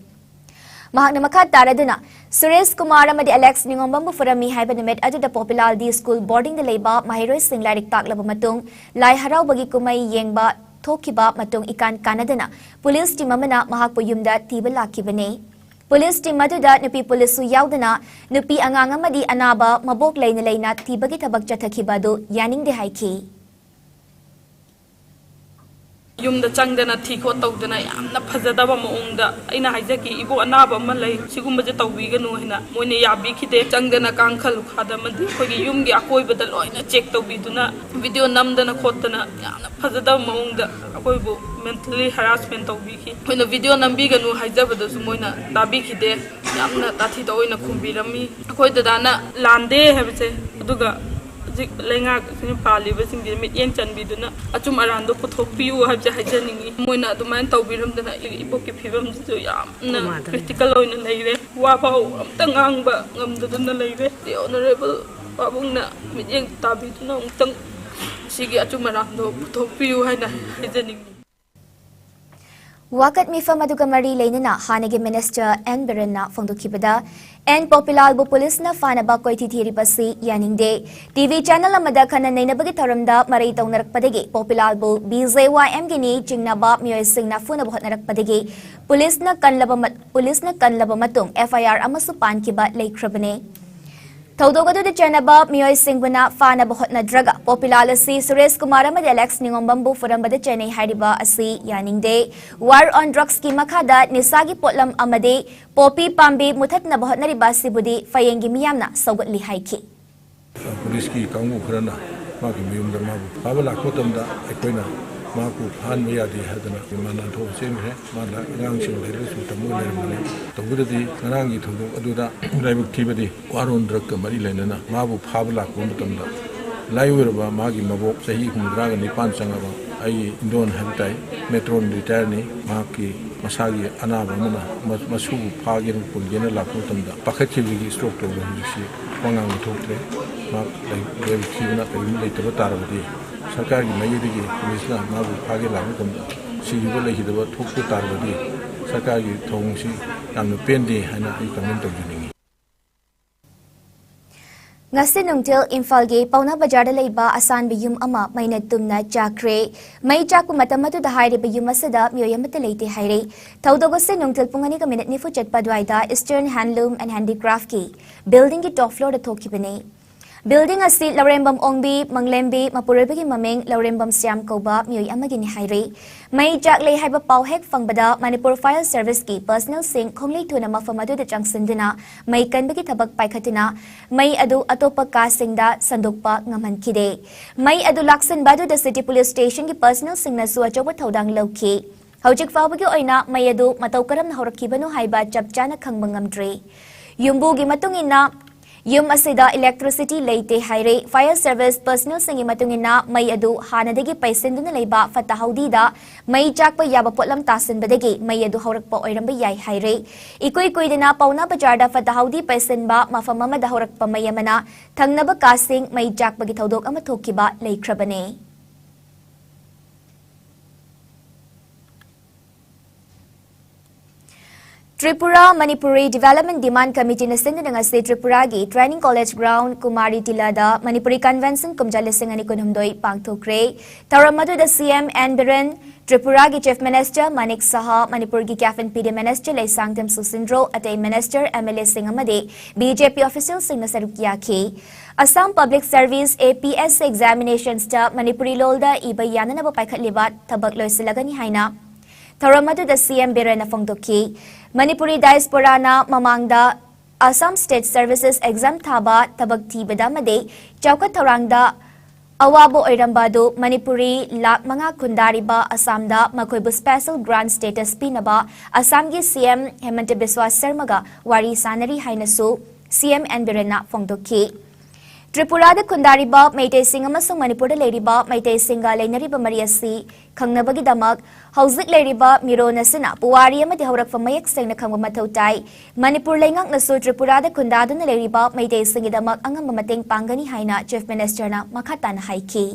ꯃꯍꯥꯛꯅ ꯃꯈꯥ ꯇꯥꯔꯗꯨꯅ, ꯁꯨꯔꯦꯁ ꯀꯨꯃꯥꯔ ꯑꯃꯗꯤ ꯑꯂꯦꯛꯁ ꯅꯤꯉꯣꯝꯕꯝꯕꯨ ꯐꯨꯔꯝꯃꯤ ꯍꯥꯏꯕ ꯅꯨꯃꯤꯠ ꯑꯗꯨꯗ ꯄꯣꯄꯤꯂꯥꯜꯗꯤ ꯁ꯭ꯀꯨꯜ ꯕꯣꯔꯗꯤꯡꯗ ꯂꯩꯕ ꯃꯍꯩꯔꯣꯏꯁꯤꯡ ꯂꯥꯏꯔꯤꯛ ꯇꯥꯛꯂꯕ ꯃꯇꯨꯡ ꯂꯥꯏ ꯍꯔꯥꯎꯕꯒꯤ ꯀꯨꯝꯍꯩ ꯌꯦꯡꯕ ꯊꯣꯛꯈꯤꯕ ꯃꯇꯨꯡ ꯏꯀꯥꯟ ꯀꯥꯟꯅꯗꯅ ꯄꯨꯂꯤꯁ ꯇꯤꯝ ꯑꯃꯅ ꯃꯍꯥꯛꯄꯨ ꯌꯨꯝꯗ ꯊꯤꯕ ꯂꯥꯛꯈꯤꯕꯅꯤ꯫ ꯄꯨꯂꯤꯁ ꯇꯤꯝ ꯑꯗꯨꯗ ꯅꯨꯄꯤ ꯄꯨꯂꯤꯁꯁꯨ ꯌꯥꯎꯗꯅ ꯅꯨꯄꯤ ꯑꯉꯥꯡ ꯑꯃꯗꯤ ꯑꯅꯥꯕ ꯃꯕꯣꯛ ꯂꯩꯅ ꯂꯩꯅ ꯊꯤꯕꯒꯤ ꯊꯕꯛ ꯆꯠꯊꯈꯤꯕ ꯑꯗꯨ ꯌꯥꯅꯤꯡꯗꯦ ꯍꯥꯏꯈꯤ꯫ ꯌꯨꯝꯗ ꯆꯪꯗꯅ ꯊꯤ ꯈꯣꯠ ꯇꯧꯗꯅ ꯌꯥꯝꯅ ꯐꯖꯗꯕ ꯃꯑꯣꯡꯗ, ꯑꯩꯅ ꯍꯥꯏꯖꯈꯤ, "ꯏꯕꯣ, ꯑꯅꯥꯕ ꯑꯃ ꯂꯩ, ꯁꯤꯒꯨꯝꯕꯁꯦ ꯇꯧꯕꯤꯒꯅꯨ" ꯍꯥꯏꯅ ꯃꯣꯏꯅ ꯌꯥꯕꯤꯈꯤꯗꯦ꯫ ꯆꯪꯗꯅ ꯀꯥꯡꯈꯜ ꯂꯨꯈꯥꯗ ꯑꯃꯗꯤ ꯑꯩꯈꯣꯏꯒꯤ ꯌꯨꯝꯒꯤ ꯑꯀꯣꯏꯕꯗ ꯂꯣꯏꯅ ꯆꯦꯛ ꯇꯧꯕꯤꯗꯨꯅ, ꯚꯤꯗꯤꯑꯣ ꯅꯝꯗꯅ ꯈꯣꯠꯇꯅ ꯌꯥꯝꯅ ꯐꯖꯗꯕ ꯃꯑꯣꯡꯗ ꯑꯩꯈꯣꯏꯕꯨ ꯃꯦꯟꯇꯦꯜꯂꯤ ꯍꯔꯥꯁꯃꯦꯟ ꯇꯧꯕꯤꯈꯤ꯫ ꯑꯩꯈꯣꯏꯅ ꯚꯤꯗꯤꯑꯣ ꯅꯝꯕꯤꯒꯅꯨ ꯍꯥꯏꯖꯕꯗꯁꯨ ꯃꯣꯏꯅ ꯇꯥꯕꯤꯈꯤꯗꯦ꯫ ꯌꯥꯝꯅ ꯇꯥꯊꯤꯗ ꯑꯣꯏꯅ ꯈꯨꯝꯕꯤꯔꯝꯃꯤ꯫ ꯑꯩꯈꯣꯏ ꯗꯗꯥꯅ ꯂꯥꯟꯗꯦ ꯍꯥꯏꯕꯁꯦ, ꯑꯗꯨꯒ ꯍꯧꯖꯤꯛ ꯂꯩꯉꯥꯛ ꯑꯁꯤꯅ ꯄꯥꯜꯂꯤꯕꯁꯤꯡꯁꯤ ꯃꯤꯠꯌꯦꯡ ꯆꯟꯕꯤꯗꯨꯅ ꯑꯆꯨꯝ ꯑꯔꯥꯟꯗꯣ ꯄꯨꯊꯣꯛꯄꯤꯌꯨ ꯍꯥꯏꯕꯁꯦ ꯍꯥꯏꯖꯅꯤꯡꯉꯤ꯫ ꯃꯣꯏꯅ ꯑꯗꯨꯃꯥꯏꯅ ꯇꯧꯕꯤꯔꯝꯗꯅ ꯑꯩꯒꯤ ꯏꯕꯣꯛꯀꯤ ꯐꯤꯕꯝꯁꯤꯁꯨ ꯌꯥꯝꯅ ꯀ꯭ꯔꯤꯇꯤꯀꯦꯜ ꯑꯣꯏꯅ ꯂꯩꯔꯦ꯫ ꯋꯥ ꯐꯥꯎ ꯑꯝꯇ ꯉꯥꯡꯕ ꯉꯝꯗꯗꯅ ꯂꯩꯔꯦ꯫ ꯑꯣꯅꯔꯦꯕꯜ ꯄꯥꯕꯨꯡꯅ ꯃꯤꯠꯌꯦꯡ ꯇꯥꯕꯤꯗꯨꯅ ꯑꯃꯨꯛꯇꯪ ꯁꯤꯒꯤ ꯑꯆꯨꯝ ꯑꯔꯥꯟꯗꯣ ꯄꯨꯊꯣꯛꯄꯤꯌꯨ ꯍꯥꯏꯅ ꯍꯥꯏꯖꯅꯤꯡꯉꯤ꯫ ꯋꯥꯀꯠ ꯃꯤꯐꯝ ꯑꯗꯨꯒ ꯃꯔꯤ ꯂꯩꯅꯅ ꯍꯥꯟꯅꯒꯤ ꯃꯤꯅꯤꯁꯇꯔ ꯑꯦꯟ ꯕꯤꯔꯦꯟꯅ ꯐꯣꯡꯗꯣꯛꯈꯤꯕꯗ, ꯑꯦꯟ ꯄꯣꯄꯤꯂꯥꯜꯕꯨ ꯄꯨꯂꯤꯁꯅ ꯐꯥꯅꯕ ꯀꯣꯏꯊꯤ ꯊꯤꯔꯤꯕꯁꯤ ꯌꯥꯅꯤꯡꯗꯦ꯫ ꯇꯤꯚꯤ ꯆꯦꯅꯦꯜ ꯑꯃꯗ ꯈꯟꯅ ꯅꯩꯅꯕꯒꯤ ꯊꯧꯔꯝꯗ ꯃꯔꯩ ꯇꯧꯅꯔꯛꯄꯗꯒꯤ ꯄꯣꯄꯤꯂꯥꯜꯕꯨ ꯕꯤ ꯖꯦ ꯋꯥꯏ ꯑꯦꯝꯒꯤꯅꯤ ꯆꯤꯡꯅꯕ ꯃꯤꯑꯣꯏꯁꯤꯡꯅ ꯐꯨꯅꯕ ꯍꯣꯠꯅꯔꯛꯄꯗꯒꯤ ꯄꯨꯂꯤꯁꯅ ꯀꯜꯂꯕ ꯃ-, ꯄꯨꯂꯤꯁꯅ ꯀꯜꯂꯕ ꯃꯇꯨꯡ F I R ꯑꯃꯁꯨ ꯄꯥꯟꯈꯤꯕ ꯂꯩꯈ꯭ꯔꯕꯅꯤ꯫ ꯊꯧꯗꯣꯛ ꯑꯗꯨꯗ ꯆꯦꯟꯅꯕ ꯃꯤꯑꯣꯏꯁꯤꯡꯕꯨꯅ ꯐꯥꯅꯕ ꯍꯣꯠꯅꯗ꯭ꯔꯒ ꯄꯣꯄꯤꯂꯥꯜ ꯑꯁꯤ ꯁꯨꯔꯦꯁ ꯀꯨꯃꯥꯔ ꯑꯃꯗꯤ ꯑꯂꯦꯛꯁ ꯅꯤꯉꯣꯝꯕꯝꯕꯨ ꯐꯨꯔꯝꯕꯗ ꯆꯦꯟꯅꯩ ꯍꯥꯏꯔꯤꯕ ꯑꯁꯤ ꯌꯥꯅꯤꯡꯗꯦ꯫ War on Drugsꯀꯤ ꯃꯈꯥꯗ ꯅꯤꯁꯥꯒꯤ ꯄꯣꯠꯂꯝ ꯑꯃꯗꯤ ꯄꯣꯄꯤ ꯄꯥꯝꯕꯤ ꯃꯨꯊꯠꯅꯕ ꯍꯣꯠꯅꯔꯤꯕ ꯑꯁꯤꯕꯨꯗꯤ ꯐꯌꯦꯡꯒꯤ ꯃꯤꯌꯥꯝꯅ ꯁꯧꯒꯠꯂꯤ ꯍꯥꯏꯈꯤ꯫ ꯄꯨꯂꯤꯁꯀꯤ ꯀꯥꯡꯕꯨ ꯈꯔꯅ ꯃꯥꯒꯤ ꯃꯌꯨꯝꯗ ꯃꯥꯕꯨ ꯐꯥꯕ ꯂꯥꯛꯄ ꯃꯇꯝꯗ ꯑꯩꯈꯣꯏꯅ ꯃꯍꯥꯛꯄꯨ ꯐꯥꯍꯟꯕ ꯌꯥꯗꯦ ꯍꯥꯏꯗꯅ ꯏꯃꯥ ꯅꯥꯟꯊꯣꯛꯑ ꯆꯦꯟꯈ꯭ꯔꯦ꯫ ꯃꯥꯅ ꯑꯉꯥꯡꯁꯤꯡ ꯂꯥꯏꯔꯤꯛ ꯂꯥꯏꯁꯨ ꯇꯝꯕ ꯂꯩꯔꯝꯕꯅꯤ꯫ ꯇꯧꯕꯗꯗꯤ ꯉꯔꯥꯡꯒꯤ ꯊꯧꯗꯣꯛ ꯑꯗꯨꯗ ꯂꯥꯏꯕꯛ ꯊꯤꯕꯗꯤ ꯋꯥꯔꯣꯟ ꯗ꯭ꯔꯒꯀ ꯃꯔꯤ ꯂꯩꯅꯅ ꯃꯥꯕꯨ ꯐꯥꯕ ꯂꯥꯛꯄ ꯃꯇꯝꯗ ꯂꯥꯏꯑꯣꯏꯔꯕ ꯃꯥꯒꯤ ꯃꯕꯣꯛ ꯆꯍꯤ ꯍꯨꯝꯐꯨꯇꯔꯥꯒ ꯅꯤꯄꯥꯟ ꯆꯪꯉꯕ ꯑꯩꯒꯤ ꯏꯟꯗꯣꯟ ꯍꯥꯏꯕ ꯇꯥꯏ, ꯃꯦꯇ꯭ꯔꯣꯟ ꯔꯤꯇꯥꯌꯔꯅꯤ꯫ ꯃꯍꯥꯛꯀꯤ ꯃꯁꯥꯒꯤ ꯑꯅꯥꯕ ꯑꯃꯅ ꯃ-, ꯃꯁꯨꯕꯨ ꯐꯥꯒꯦꯅ ꯄꯨꯟꯒꯦꯅ ꯂꯥꯛꯄ ꯃꯇꯝꯗ ꯄꯥꯈꯠꯈꯤꯕꯗꯒꯤ ꯁ꯭ꯇ꯭ꯔꯣꯛ ꯇꯧꯔꯦ꯫ ꯍꯧꯖꯤꯛꯁꯤ ꯋꯥ ꯉꯥꯡꯕ ꯊꯣꯛꯇ꯭ꯔꯦ꯫ ꯃꯍꯥꯛ ꯂꯥꯏ-, ꯂꯥꯏꯕꯛ ꯊꯤꯕꯅ ꯀꯔꯤꯒꯨꯝꯕ ꯂꯩꯇꯕ ꯇꯥꯔꯕꯗꯤ ꯁꯔꯀꯥꯔꯒꯤ ꯃꯥꯏꯀꯩꯗꯒꯤ ꯄꯨꯂꯤꯁꯅ ꯃꯥꯕꯨ ꯐꯥꯒꯦ ꯂꯥꯛꯄ ꯃꯇꯝꯗ ꯁꯤꯈꯤꯕ ꯂꯩꯈꯤꯗꯕ ꯊꯣꯛꯄ ꯇꯥꯔꯕꯗꯤ ꯁꯔꯀꯥꯔꯒꯤ ꯊꯧꯑꯣꯡꯁꯤ ꯌꯥꯝꯅ ꯄꯦꯟꯗꯦ ꯍꯥꯏꯅ ꯑꯩ ꯀꯝꯄ꯭ꯂꯦꯟ ꯇꯧꯖꯅꯤꯡꯏ꯫ ꯉꯁꯤ ꯅꯨꯡꯊꯤꯜ ꯏꯝꯐꯥꯜꯒꯤ ꯄꯥꯎꯅꯥ ꯕꯖꯥꯔꯗ ꯂꯩꯕ ꯑꯁꯥꯟꯕ ꯌꯨꯝ ꯑꯃ ꯃꯩꯅ ꯇꯨꯝꯅ ꯆꯥꯛꯈ꯭ꯔꯦ꯫ ꯃꯩ ꯆꯥꯛꯄ ꯃꯇꯝ ꯑꯗꯨꯗ ꯍꯥꯏꯔꯤꯕ ꯌꯨꯝ ꯑꯁꯤꯗ ꯃꯤꯑꯣꯏ ꯑꯃꯠꯇ ꯂꯩꯇꯦ ꯍꯥꯏꯔꯦ꯫ ꯊꯧꯗꯣꯛ ꯑꯁꯤ ꯅꯨꯡꯊꯤꯜ ꯄꯨꯡ ꯑꯅꯤꯒ ꯃꯤꯅꯤꯠ ꯅꯤꯐꯨ ꯆꯠꯄ ꯑꯗꯨꯋꯥꯏꯗ Eastern Handloom and Handicraftꯀꯤ buildingꯒꯤ top floorꯗ ꯊꯣꯛꯈꯤꯕꯅꯤ꯫ Building ꯑꯁꯤ ꯂꯧꯔꯦꯝꯕꯝ ꯑꯣꯡꯕꯤ ꯃꯪꯂꯦꯝꯕꯤ ꯃꯄꯨꯔꯣꯏꯕꯒꯤ ꯃꯃꯤꯡ ꯂꯧꯔꯦꯝꯕꯝ ꯁ꯭ꯌꯥꯝ ꯀꯧꯕ ꯃꯤꯑꯣꯏ ꯑꯃꯒꯤꯅꯤ ꯍꯥꯏꯔꯦ꯫ ꯃꯩ ꯆꯥꯛꯂꯦ ꯍꯥꯏꯕ ꯄꯥꯎ ꯍꯦꯛ ꯐꯪꯕꯗ ꯃꯅꯤꯄꯨꯔ Fire Serviceꯀꯤ personnelꯁꯤꯡ ꯈꯣꯡꯂꯩ ꯊꯨꯅ ꯃꯐꯝ ꯑꯗꯨꯗ ꯆꯪꯁꯤꯟꯗꯨꯅ ꯃꯩ ꯀꯟꯕꯒꯤ ꯊꯕꯛ ꯄꯥꯏꯈꯠꯇꯨꯅ ꯃꯩ ꯑꯗꯨ ꯑꯇꯣꯞꯄ ꯀꯥꯁꯤꯡꯗ ꯁꯟꯗꯣꯛꯄ ꯉꯝꯍꯟꯈꯤꯗꯦ꯫ ꯃꯩ ꯑꯗꯨ ꯂꯥꯛꯁꯤꯟꯕ ꯑꯗꯨꯗ City Police Stationꯒꯤ personnelꯁꯤꯡꯅꯁꯨ ꯑꯆꯧꯕ ꯊꯧꯗꯥꯡ ꯂꯧꯈꯤ꯫ ꯍꯧꯖꯤꯛ ꯐꯥꯎꯕꯒꯤ ꯑꯣꯏꯅ ꯃꯩ ꯑꯗꯨ ꯃꯇꯧ ꯀꯔꯝꯅ ꯍꯧꯔꯛꯈꯤꯕꯅꯣ ꯍꯥꯏꯕ ꯆꯞ ꯆꯥꯅ ꯈꯪꯕ ꯉꯝꯗ꯭ꯔꯤ꯫ ꯌꯨꯝꯕꯨꯒꯤ ꯃꯇꯨꯡ ꯏꯟꯅ, ꯌꯨꯝ ꯑꯁꯤꯗ electricity ꯂꯩꯇꯦ ꯍꯥꯏꯔꯦ꯫ Fire Service personnelꯁꯤꯡꯒꯤ ꯃꯇꯨꯡ ꯏꯟꯅ, ꯃꯩ ꯑꯗꯨ ꯍꯥꯟꯅꯗꯒꯤ ꯄꯩꯁꯤꯟꯗꯨꯅ ꯂꯩꯕ ꯐꯠꯇ ꯍꯥꯎꯗꯤꯗ ꯃꯩ ꯆꯥꯛꯄ ꯌꯥꯕ ꯄꯣꯠꯂꯝ ꯇꯥꯁꯤꯟꯕꯗꯒꯤ ꯃꯩ ꯑꯗꯨ ꯍꯧꯔꯛꯄ ꯑꯣꯏꯔꯝꯕ ꯌꯥꯏ ꯍꯥꯏꯔꯦ꯫ ꯏꯀꯨꯏ ꯀꯨꯏꯗꯅ ꯄꯥꯎꯅꯥ ꯕꯖꯥꯔꯗ ꯐꯠꯇ ꯍꯥꯎꯗꯤ ꯄꯩꯁꯤꯟꯕ ꯃꯐꯝ ꯑꯃꯗ ꯍꯧꯔꯛꯄ ꯃꯩ ꯑꯃꯅ ꯊꯪꯅꯕ ꯀꯥꯁꯤꯡ ꯃꯩ ꯆꯥꯛꯄꯒꯤ ꯊꯧꯗꯣꯛ ꯑꯃ ꯊꯣꯛꯈꯤꯕ ꯂꯩꯈ꯭ꯔꯕꯅꯦ꯫ ꯇ꯭ꯔꯤꯄꯨꯔꯥ ꯃꯅꯤꯄꯨꯔꯤ Development Demand Committeeꯅ ꯁꯤꯟꯗꯨꯅ ꯉꯁꯤ ꯇ꯭ꯔꯤꯄꯨꯔꯥꯒꯤ Training College Ground Kumari ꯇꯤꯂꯥꯗ Manipuri Convention ꯀꯨꯝꯖꯥ ꯂꯤꯁꯤꯡ ꯑꯅꯤ ꯀꯨꯟꯍꯨꯝꯗꯣꯏ ꯄꯥꯡꯊꯣꯛꯈ꯭ꯔꯦ꯫ ꯊꯧꯔꯝ ꯑꯗꯨꯗ C M N Biren, ꯇ꯭ꯔꯤꯄꯨꯔꯥꯒꯤ Chief Minister Manik ꯁꯍꯥ, ꯃꯅꯤꯄꯨꯔꯒꯤ Cabinet Minister ꯂꯩꯁꯥꯡꯊꯦꯝ ꯁꯨꯁꯤꯟꯗ꯭ꯔꯣ, ꯑꯇꯩ ministerꯁꯤꯡ ꯑꯃꯗꯤ B J P officialꯁꯤꯡꯅ ꯁꯔꯨꯛ ꯌꯥꯈꯤ꯫ Assam Public Service, A P S C examinationsꯇ Manipuri ꯂꯣꯜꯗ ꯏꯕ ꯌꯥꯅꯅꯕ ꯄꯥꯏꯈꯠꯂꯤꯕ ꯊꯕꯛ ꯂꯣꯏꯁꯤꯜꯂꯒꯅꯤ ꯍꯥꯏꯅ ꯊꯧꯔꯝ ꯑꯗꯨꯗ C M ꯕꯤꯔꯦꯟꯅ ꯐꯣꯡꯗꯣꯛꯈꯤ꯫ ꯃꯅꯤꯄꯨꯔꯤ diasporaꯅ ꯃꯃꯥꯡꯗ Assam State Services exam ꯊꯥꯕ, ꯊꯕꯛ ꯊꯤꯕꯗ ꯑꯃꯗꯤ ꯆꯥꯎꯈꯠ ꯊꯧꯔꯥꯡꯗ ꯑꯋꯥꯕ ꯑꯣꯏꯔꯝꯕ ꯑꯗꯨ ꯃꯅꯤꯄꯨꯔꯤ ꯂꯥꯈ ꯃꯉꯥ ꯈꯨꯟꯗꯥꯔꯤꯕ ꯑꯁꯥꯝꯗ ꯃꯈꯣꯏꯕꯨ special grant status ꯄꯤꯅꯕ ꯑꯁꯥꯝꯒꯤ C M ꯍꯦꯃꯟꯇ ꯕꯤꯁ꯭ꯋꯥ ꯁꯔꯃꯒ ꯋꯥꯔꯤ ꯁꯥꯅꯔꯤ ꯍꯥꯏꯅꯁꯨ C M N ꯕꯤꯔꯦꯟꯅ ꯐꯣꯡꯗꯣꯛꯈꯤ꯫ ꯇ꯭ꯔꯤꯄꯨꯔꯥꯗ ꯈꯨꯟꯗꯥꯔꯤꯕ ꯃꯩꯇꯩꯁꯤꯡ ꯑꯃꯁꯨꯡ ꯃꯅꯤꯄꯨꯔꯗ ꯂꯩꯔꯤꯕ ꯃꯩꯇꯩꯁꯤꯡꯒ ꯂꯩꯅꯔꯤꯕ ꯃꯔꯤ ꯑꯁꯤ ꯈꯪꯅꯕꯒꯤꯗꯃꯛ ꯍꯧꯖꯤꯛ ꯂꯩꯔꯤꯕ ꯃꯤꯔꯣꯟ ꯑꯁꯤꯅ ꯄꯨꯋꯥꯔꯤ ꯑꯃꯗꯤ ꯍꯧꯔꯛꯐꯝ ꯃꯌꯦꯛ ꯁꯦꯡꯅ ꯈꯪꯕ ꯃꯊꯧ ꯇꯥꯏ꯫ ꯃꯅꯤꯄꯨꯔ ꯂꯩꯉꯥꯛꯅꯁꯨ ꯇ꯭ꯔꯤꯄꯨꯔꯥꯗ ꯈꯨꯟꯗꯥꯗꯨꯅ ꯂꯩꯔꯤꯕ ꯃꯩꯇꯩꯁꯤꯡꯒꯤꯗꯃꯛ ꯑꯉꯝꯕ ꯃꯇꯦꯡ ꯄꯥꯡꯒꯅꯤ ꯍꯥꯏꯅ Chief Ministerꯅ ꯃꯈꯥ ꯇꯥꯅ ꯍꯥꯏꯈꯤ꯫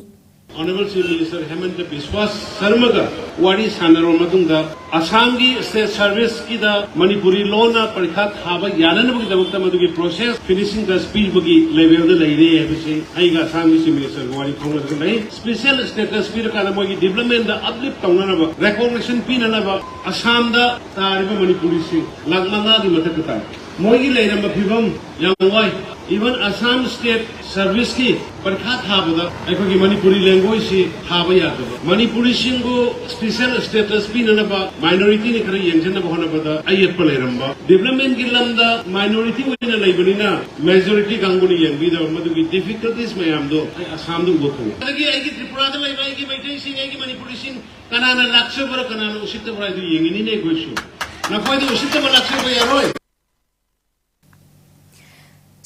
Honourable Chief Minister Himanta Biswa Sarmaꯒ ꯋꯥꯔꯤ ꯁꯥꯟꯅꯔꯕ ꯃꯇꯨꯡꯗ ꯑꯁꯥꯝꯒꯤ state serviceꯀꯤꯗ ꯃꯅꯤꯄꯨꯔꯤ ꯂꯣꯟꯅ ꯄꯔꯤꯈꯥ ꯊꯥꯕ ꯌꯥꯅꯅꯕꯒꯤꯗꯃꯛꯇ ꯃꯗꯨꯒꯤ process finishing touch ꯄꯤꯕꯒꯤ levelꯗ ꯂꯩꯔꯦ ꯍꯥꯏꯕꯁꯤ ꯑꯩꯒ ꯑꯁꯥꯝꯒꯤ Chief Ministerꯒ ꯋꯥꯔꯤ ꯐꯥꯎꯅꯗꯨꯅ ꯂꯩ꯫ Special status ꯄꯤꯔꯀꯥꯟꯗ ꯃꯣꯏꯒꯤ developmentꯗ uplift ꯇꯧꯅꯅꯕ, recognition ꯄꯤꯅꯅꯕ ꯑꯁꯥꯝꯗ ꯇꯥꯔꯤꯕ ꯃꯅꯤꯄꯨꯔꯤꯁꯤꯡ ꯂꯥꯈ ꯃꯉꯥꯒꯤ ꯃꯊꯛꯇ ꯇꯥꯏ꯫ ꯃꯣꯏꯒꯤ ꯂꯩꯔꯝꯕ ꯐꯤꯕꯝ ꯌꯥꯝ ꯋꯥꯏ꯫ Even Assam State Serviceꯀꯤ ꯄꯔꯤꯈꯥ ꯊꯥꯕꯗ ꯑꯩꯈꯣꯏꯒꯤ ꯃꯅꯤꯄꯨꯔꯤ languageૢꯊꯥꯕ ꯌꯥꯗꯕ꯫ ꯃꯅꯤꯄꯨꯔꯤꯁꯤꯡꯕꯨ special status ꯄꯤꯅꯅꯕ, minorityꯅ ꯈꯔ ꯌꯦꯡꯁꯤꯟꯅꯕ ꯍꯣꯠꯅꯕꯗ ꯑꯌꯦꯠꯄ ꯂꯩꯔꯝꯕ꯫ Developmentꯀꯤ ꯂꯝꯗ minority ꯑꯣꯏꯅ ꯂꯩꯕꯅꯤꯅ majority ꯀꯥꯡꯕꯨꯅ ꯌꯦꯡꯕꯤꯗꯕ, ꯃꯗꯨꯒꯤ difficulties ꯃꯌꯥꯝꯗꯣ ꯑꯩ ꯑꯁꯥꯝꯗ ꯎꯕ ꯐꯪꯉꯤ꯫ ꯑꯗꯒꯤ ꯑꯩꯒꯤ ꯇ꯭ꯔꯤꯄꯨꯔꯥꯗ ꯂꯩꯕ ꯑꯩꯒꯤ ꯃꯩꯇꯩꯁꯤꯡ, ꯑꯩꯒꯤ ꯃꯅꯤꯄꯨꯔꯤꯁꯤꯡ ꯀꯅꯥꯅ ꯂꯥꯛꯆꯕ꯭ꯔꯥ, ꯀꯅꯥꯅ ꯎꯁꯤꯠꯇꯕ꯭ꯔꯥ ꯍꯥꯏꯗꯨ ꯌꯦꯡꯉꯤꯅꯤꯅꯦ ꯑꯩꯈꯣꯏꯁꯨ꯫ ꯅꯈꯣꯏꯗ ꯎꯁꯤꯠꯇꯕ ꯂꯥꯛꯆꯕ ꯌꯥꯔꯣꯏ꯫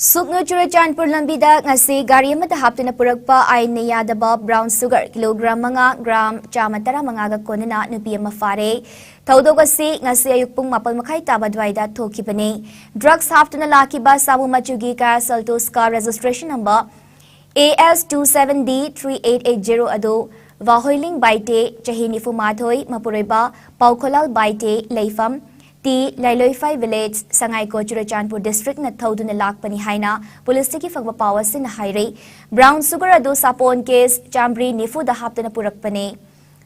ꯁꯨꯛꯅꯨ ꯆꯨꯔꯆꯥꯟꯄꯨꯔ ꯂꯝꯕꯤꯗ ꯉꯁꯤ ꯒꯥꯔꯤ ꯑꯃꯗ ꯍꯥꯞꯇꯨꯅ ꯄꯨꯔꯛꯄ ꯑꯥꯏꯟꯅ ꯌꯥꯗꯕ brown sugar kilogram ꯃꯉꯥ, gram ꯆꯥꯝꯃ ꯇꯔꯥꯃꯉꯥꯒ ꯀꯣꯟꯅꯅ ꯅꯨꯄꯤ ꯑꯃ ꯐꯥꯔꯦ꯫ ꯊꯧꯗꯣꯛ ꯑꯁꯤ ꯉꯁꯤ ꯑꯌꯨꯛ ꯄꯨꯡ ꯃꯥꯄꯜ ꯃꯈꯥꯏ ꯇꯥꯕ ꯑꯗꯨꯋꯥꯏꯗ ꯊꯣꯛꯈꯤꯕꯅꯤ꯫ Drugs ꯍꯥꯞꯇꯨꯅ ꯂꯥꯛꯈꯤꯕ ꯁꯥꯃꯨ ꯃꯆꯨꯒꯤ Kia Seltosꯀ registration number A S two seven D three eight eight zero ꯑꯗꯨ ꯋꯥꯍꯣꯏꯂꯤꯡ ꯕꯥꯏꯇꯦ, ꯆꯍꯤ ꯅꯤꯐꯨ ꯃꯥꯊꯣꯏ, ꯃꯄꯨꯔꯣꯏꯕ ꯄꯥꯎꯈꯣꯂꯥꯜ ꯕꯥꯏꯇꯦ, ꯂꯩꯐꯝ ꯇꯤ ꯂꯥꯏꯂꯣꯏꯐꯥꯏ village, ꯁꯉꯥꯏꯀꯣ, ꯆꯨꯔꯆꯥꯟꯄꯨꯔ districtꯅ ꯊꯧꯗꯨꯅ ꯂꯥꯛꯄꯅꯤ ꯍꯥꯏꯅ policeꯇꯒꯤ ꯐꯪꯕ ꯄꯥꯎ ꯑꯁꯤꯅ ꯍꯥꯏꯔꯤ꯫ Brown sugar ꯑꯗꯨ ꯁꯥꯄꯣꯟ case ꯆꯥꯝꯃꯔꯤ ꯅꯤꯐꯨꯗ ꯍꯥꯞꯇꯨꯅ ꯄꯨꯔꯛꯄꯅꯤ꯫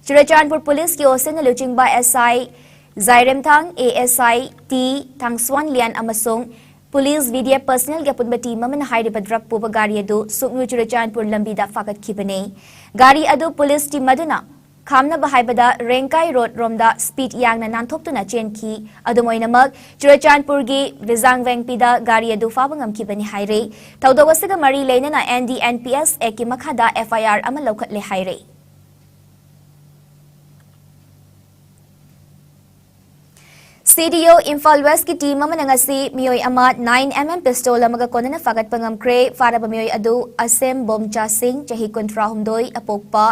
ꯆꯨꯔꯆꯥꯟꯄꯨꯔ policeꯀꯤ OCꯅ ꯂꯨꯆꯤꯡꯕ SI ꯖꯥꯏꯔꯦꯝꯊꯥꯡ, ASI ꯇꯤ ꯊꯥꯡꯁ꯭ꯋꯥꯟ ꯂꯤꯌꯥꯟ ꯑꯃꯁꯨꯡ police VDF personnelꯒꯤ ꯑꯄꯨꯟꯕ team ꯑꯃꯅ ꯍꯥꯏꯔꯤꯕ drug ꯄꯨꯕ ꯒꯥꯔꯤ ꯑꯗꯨ ꯁꯨꯛꯅꯨ ꯆꯨꯔꯆꯥꯟꯄꯨꯔ ꯂꯝꯕꯤꯗ ꯐꯥꯒꯠꯈꯤꯕꯅꯤ꯫ ꯒꯥꯔꯤ ꯑꯗꯨ police team ꯑꯗꯨꯅ ꯈꯥꯝꯅꯕ ꯍꯥꯏꯕꯗ ꯔꯦꯡꯀꯥꯏ road ꯔꯣꯝꯗ speed ꯌꯥꯡꯅ ꯅꯥꯟꯊꯣꯛꯇꯨꯅ ꯆꯦꯟꯈꯤ꯫ ꯑꯗꯨꯝ ꯑꯣꯏꯅꯃꯛ, ꯆꯨꯔꯆꯥꯟꯄꯨꯔꯒꯤ ꯕꯤꯖꯥꯡ ꯋꯦꯡꯄꯤꯗ ꯒꯥꯔꯤ ꯑꯗꯨ ꯐꯥꯕ ꯉꯝꯈꯤꯕꯅꯤ ꯍꯥꯏꯔꯤ꯫ ꯊꯧꯗꯣꯛ ꯑꯁꯤꯒ ꯃꯔꯤ ꯂꯩꯅꯅ NDNPS Actꯀꯤ ꯃꯈꯥꯗ FIR ꯑꯃ ꯂꯧꯈꯠꯂꯦ ꯍꯥꯏꯔꯤ꯫ CDO ꯏꯝꯐꯥꯜ ꯋꯦꯁꯀꯤ ꯇꯤꯝ ꯑꯃꯅ ꯉꯁꯤ ꯃꯤꯑꯣꯏ ꯑꯃ nine MM pistol ꯑꯃꯒ ꯀꯣꯟꯅꯅ ꯐꯥꯒꯠꯄ ꯉꯝꯈ꯭ꯔꯦ꯫ ꯐꯥꯔꯕ ꯃꯤꯑꯣꯏ ꯑꯗꯨ ꯑꯁꯦꯝ ꯕꯣꯝꯆꯥ ꯁꯤꯡ, ꯆꯍꯤ ꯀꯨꯟꯊ꯭ꯔꯥꯍꯨꯝꯗꯣꯏ, ꯑꯄꯣꯛꯄ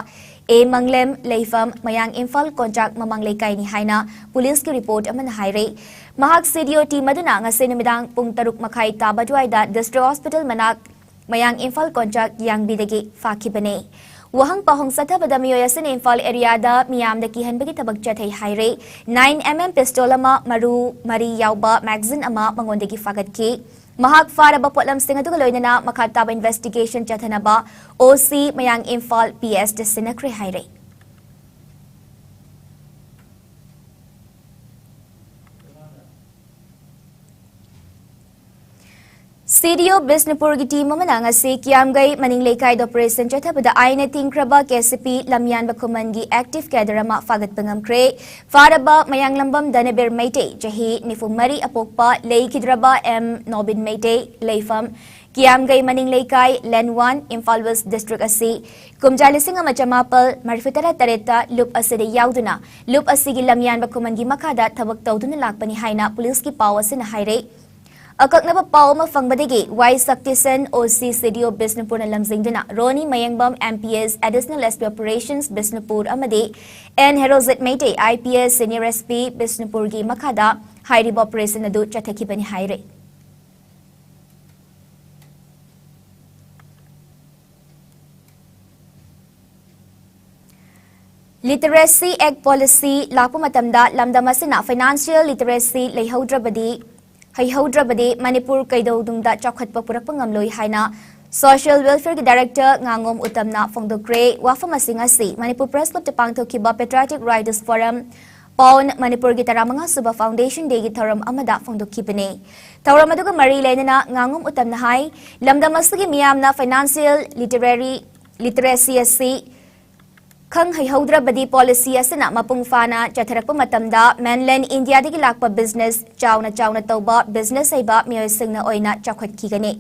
ꯑꯦ ꯃꯪꯂꯦꯝ, ꯂꯩꯐꯝ ꯃꯌꯥꯡ ꯏꯝꯐꯥꯜ ꯀꯣꯟꯆꯥꯛ ꯃꯃꯥꯡ ꯂꯩꯀꯥꯏꯅꯤ ꯍꯥꯏꯅ ꯄꯨꯂꯤꯁꯀꯤ ꯔꯤꯄꯣꯔꯠ ꯑꯃꯅ ꯍꯥꯏꯔꯦ꯫ ꯃꯍꯥꯛ CDO ꯇꯤꯝ ꯑꯗꯨꯅ ꯉꯁꯤ ꯅꯨꯃꯤꯗꯥꯡ ꯄꯨꯡ ꯇꯔꯨꯛ ꯃꯈꯥꯏ ꯇꯥꯕ ꯑꯗꯨꯋꯥꯏꯗ ꯗꯤꯁꯇ꯭ꯔꯤꯛ ꯍꯣꯁꯄꯤꯇꯥꯜ ꯃꯅꯥꯛ ꯃꯌꯥꯡ ꯏꯝꯐꯥꯜ ꯀꯣꯟꯆꯥꯛ ꯌꯥꯡꯕꯤꯗꯒꯤ ꯐꯥꯈꯤꯕꯅꯦ꯫ ꯋꯥꯍꯪ ꯄꯥꯎꯍꯪ ꯆꯠꯊꯕꯗ ꯃꯤꯑꯣꯏ ꯑꯁꯤꯅ ꯏꯝꯐꯥꯜ ꯑꯦꯔꯤꯌꯥꯗ ꯃꯤꯌꯥꯝꯗ ꯀꯤꯍꯟꯕꯒꯤ ꯊꯕꯛ ꯆꯠꯊꯩ ꯍꯥꯏꯔꯦ꯫ Nine MM pistol ꯑꯃ, ꯃꯔꯨ ꯃꯔꯤ ꯌꯥꯎꯕ magazine ꯑꯃ ꯃꯉꯣꯟꯗꯒꯤ ꯐꯥꯒꯠꯈꯤ꯫ ꯃꯍꯥꯛ ꯐꯥꯔꯕ ꯄꯣꯠꯂꯝꯁꯤꯡ ꯑꯗꯨꯒ ꯂꯣꯏꯅꯅ ꯃꯈꯥ ꯇꯥꯕ investigation ꯆꯠꯊꯅꯕ OC ꯃꯌꯥꯡ ꯏꯝꯐꯥꯜ PSꯗ ꯁꯤꯟꯅꯈ꯭ꯔꯦ ꯍꯥꯏꯔꯦ꯫ CDO ꯕꯤꯁꯅꯨꯄꯨꯔꯒꯤ ꯇꯤꯝ ꯑꯃꯅ ꯉꯁꯤ ꯀꯤꯌꯥꯝꯒꯩ ꯃꯅꯤꯡ ꯂꯩꯀꯥꯏꯗ ꯑꯣꯄꯔꯦꯁꯟ ꯆꯠꯊꯕꯗ ꯑꯥꯏꯟꯅ ꯇꯤꯡꯈ꯭ꯔꯕ KCP ꯂꯝꯌꯥꯟꯕ ꯈꯨꯃꯟꯒꯤ active cadre ꯑꯃ ꯐꯥꯒꯠꯄ ꯉꯝꯈ꯭ꯔꯦ꯫ ꯐꯥꯔꯕ ꯃꯌꯥꯡꯂꯝꯕꯝ ꯙꯅꯕꯤꯔ ꯃꯩꯇꯩ, ꯆꯍꯤ ꯅꯤꯐꯨ ꯃꯔꯤ, ꯑꯄꯣꯛꯄ ꯂꯩꯈꯤꯗ꯭ꯔꯕ ꯑꯦꯝ ꯅꯣꯕꯤꯟ ꯃꯩꯇꯩ, ꯂꯩꯐꯝ ꯀꯤꯌꯥꯝꯒꯩ ꯃꯅꯤꯡ Leikai, Land One, Imphal west district ꯑꯁꯤ ꯀꯨꯝꯖꯥ ꯂꯤꯁꯤꯡ ꯑꯃ ꯆꯃꯥꯄꯜ ꯃꯔꯤꯐꯨ ꯇꯔꯥ ꯇꯔꯦꯠꯇ ꯂꯨꯞ ꯑꯁꯤꯗ ꯌꯥꯎꯗꯨꯅ ꯂꯨꯞ ꯑꯁꯤꯒꯤ ꯂꯝꯌꯥꯟꯕ ꯈꯨꯃꯟꯒꯤ ꯃꯈꯥꯗ ꯊꯕꯛ ꯇꯧꯗꯨꯅ ꯂꯥꯛꯄꯅꯤ ꯍꯥꯏꯅ ꯄꯨꯂꯤꯁꯀꯤ ꯄꯥꯎ ꯑꯁꯤꯅ ꯍꯥꯏꯔꯦ꯫ ꯑꯀꯛꯅꯕ ꯄꯥꯎ ꯑꯃ ꯐꯪꯕꯗꯒꯤ ꯋꯥꯏ ꯁꯛꯇꯤꯁꯦꯟ, OC CDO ꯕꯤꯁꯅꯨꯄꯨꯔꯅ ꯂꯝꯖꯤꯡꯗꯨꯅ ꯔꯣꯅꯤ ꯃꯌꯦꯡꯕꯝ, MPS, Additional SP Operations Bishnupur, ꯑꯃꯗꯤ N Herojit Meitei, IPS, Senior SP ꯕꯤꯁꯅꯨꯄꯨꯔꯒꯤ ꯃꯈꯥꯗ ꯍꯥꯏꯔꯤꯕ ꯑꯣꯄꯔꯦꯁꯟ ꯑꯗꯨ ꯆꯠꯊꯈꯤꯕꯅꯤ ꯍꯥꯏꯔꯦ꯫ Literacy Act policy ꯂꯥꯛꯄ ꯃꯇꯝꯗ ꯂꯝꯗꯝ ꯑꯁꯤꯅ financial literacy ꯂꯩꯍꯧꯗ꯭ꯔꯕꯗꯤ, ꯍꯩꯍꯧꯗ꯭ꯔꯕꯗꯤ ꯃꯅꯤꯄꯨꯔ ꯀꯩꯗꯧꯅꯨꯡꯗ ꯆꯥꯎꯈꯠꯄ ꯄꯨꯔꯛꯄ ꯉꯝꯂꯣꯏ ꯍꯥꯏꯅ Social Welfareꯒꯤ Director ꯉꯥꯉꯣꯝ ꯎꯇꯝꯅ ꯐꯣꯡꯗꯣꯛꯈ꯭ꯔꯦ꯫ ꯋꯥꯐꯝ ꯑꯁꯤꯡ ꯑꯁꯤ ꯃꯅꯤꯄꯨꯔ Press Clubꯇ ꯄꯥꯡꯊꯣꯛꯈꯤꯕ Patriotic Writers Forum, ꯄꯥꯎꯟ, ꯃꯅꯤꯄꯨꯔꯒꯤ ꯇꯔꯥꯃꯉꯥ ꯁꯨꯕ Foundation Dayꯒꯤ ꯊꯧꯔꯝ ꯑꯃꯗ ꯐꯣꯡꯗꯣꯛꯈꯤꯕꯅꯤ꯫ ꯊꯧꯔꯝ ꯑꯗꯨꯒ ꯃꯔꯤ ꯂꯩꯅꯅ ꯉꯥꯉꯣꯝ ꯎꯇꯝꯅ ꯍꯥꯏ, ꯂꯝꯗꯝ ꯑꯁꯤꯒꯤ ꯃꯤꯌꯥꯝꯅ financial literary literacy ꯑꯁꯤ ꯈꯪ ꯍꯩꯍꯧꯗ꯭ꯔꯕꯗꯤ policy ꯑꯁꯤꯅ ꯃꯄꯨꯡ ꯐꯥꯅ ꯆꯠꯊꯔꯛꯄ ꯃꯇꯝꯗ mainland Indiaꯗꯒꯤ ꯂꯥꯛꯄ business ꯆꯥꯎꯅ ꯆꯥꯎꯅ ꯇꯧꯕ business ꯍꯩꯕ ꯃꯤꯑꯣꯏꯁꯤꯡꯅ ꯑꯣꯏꯅ ꯆꯥꯎꯈꯠꯈꯤꯒꯅꯤ꯫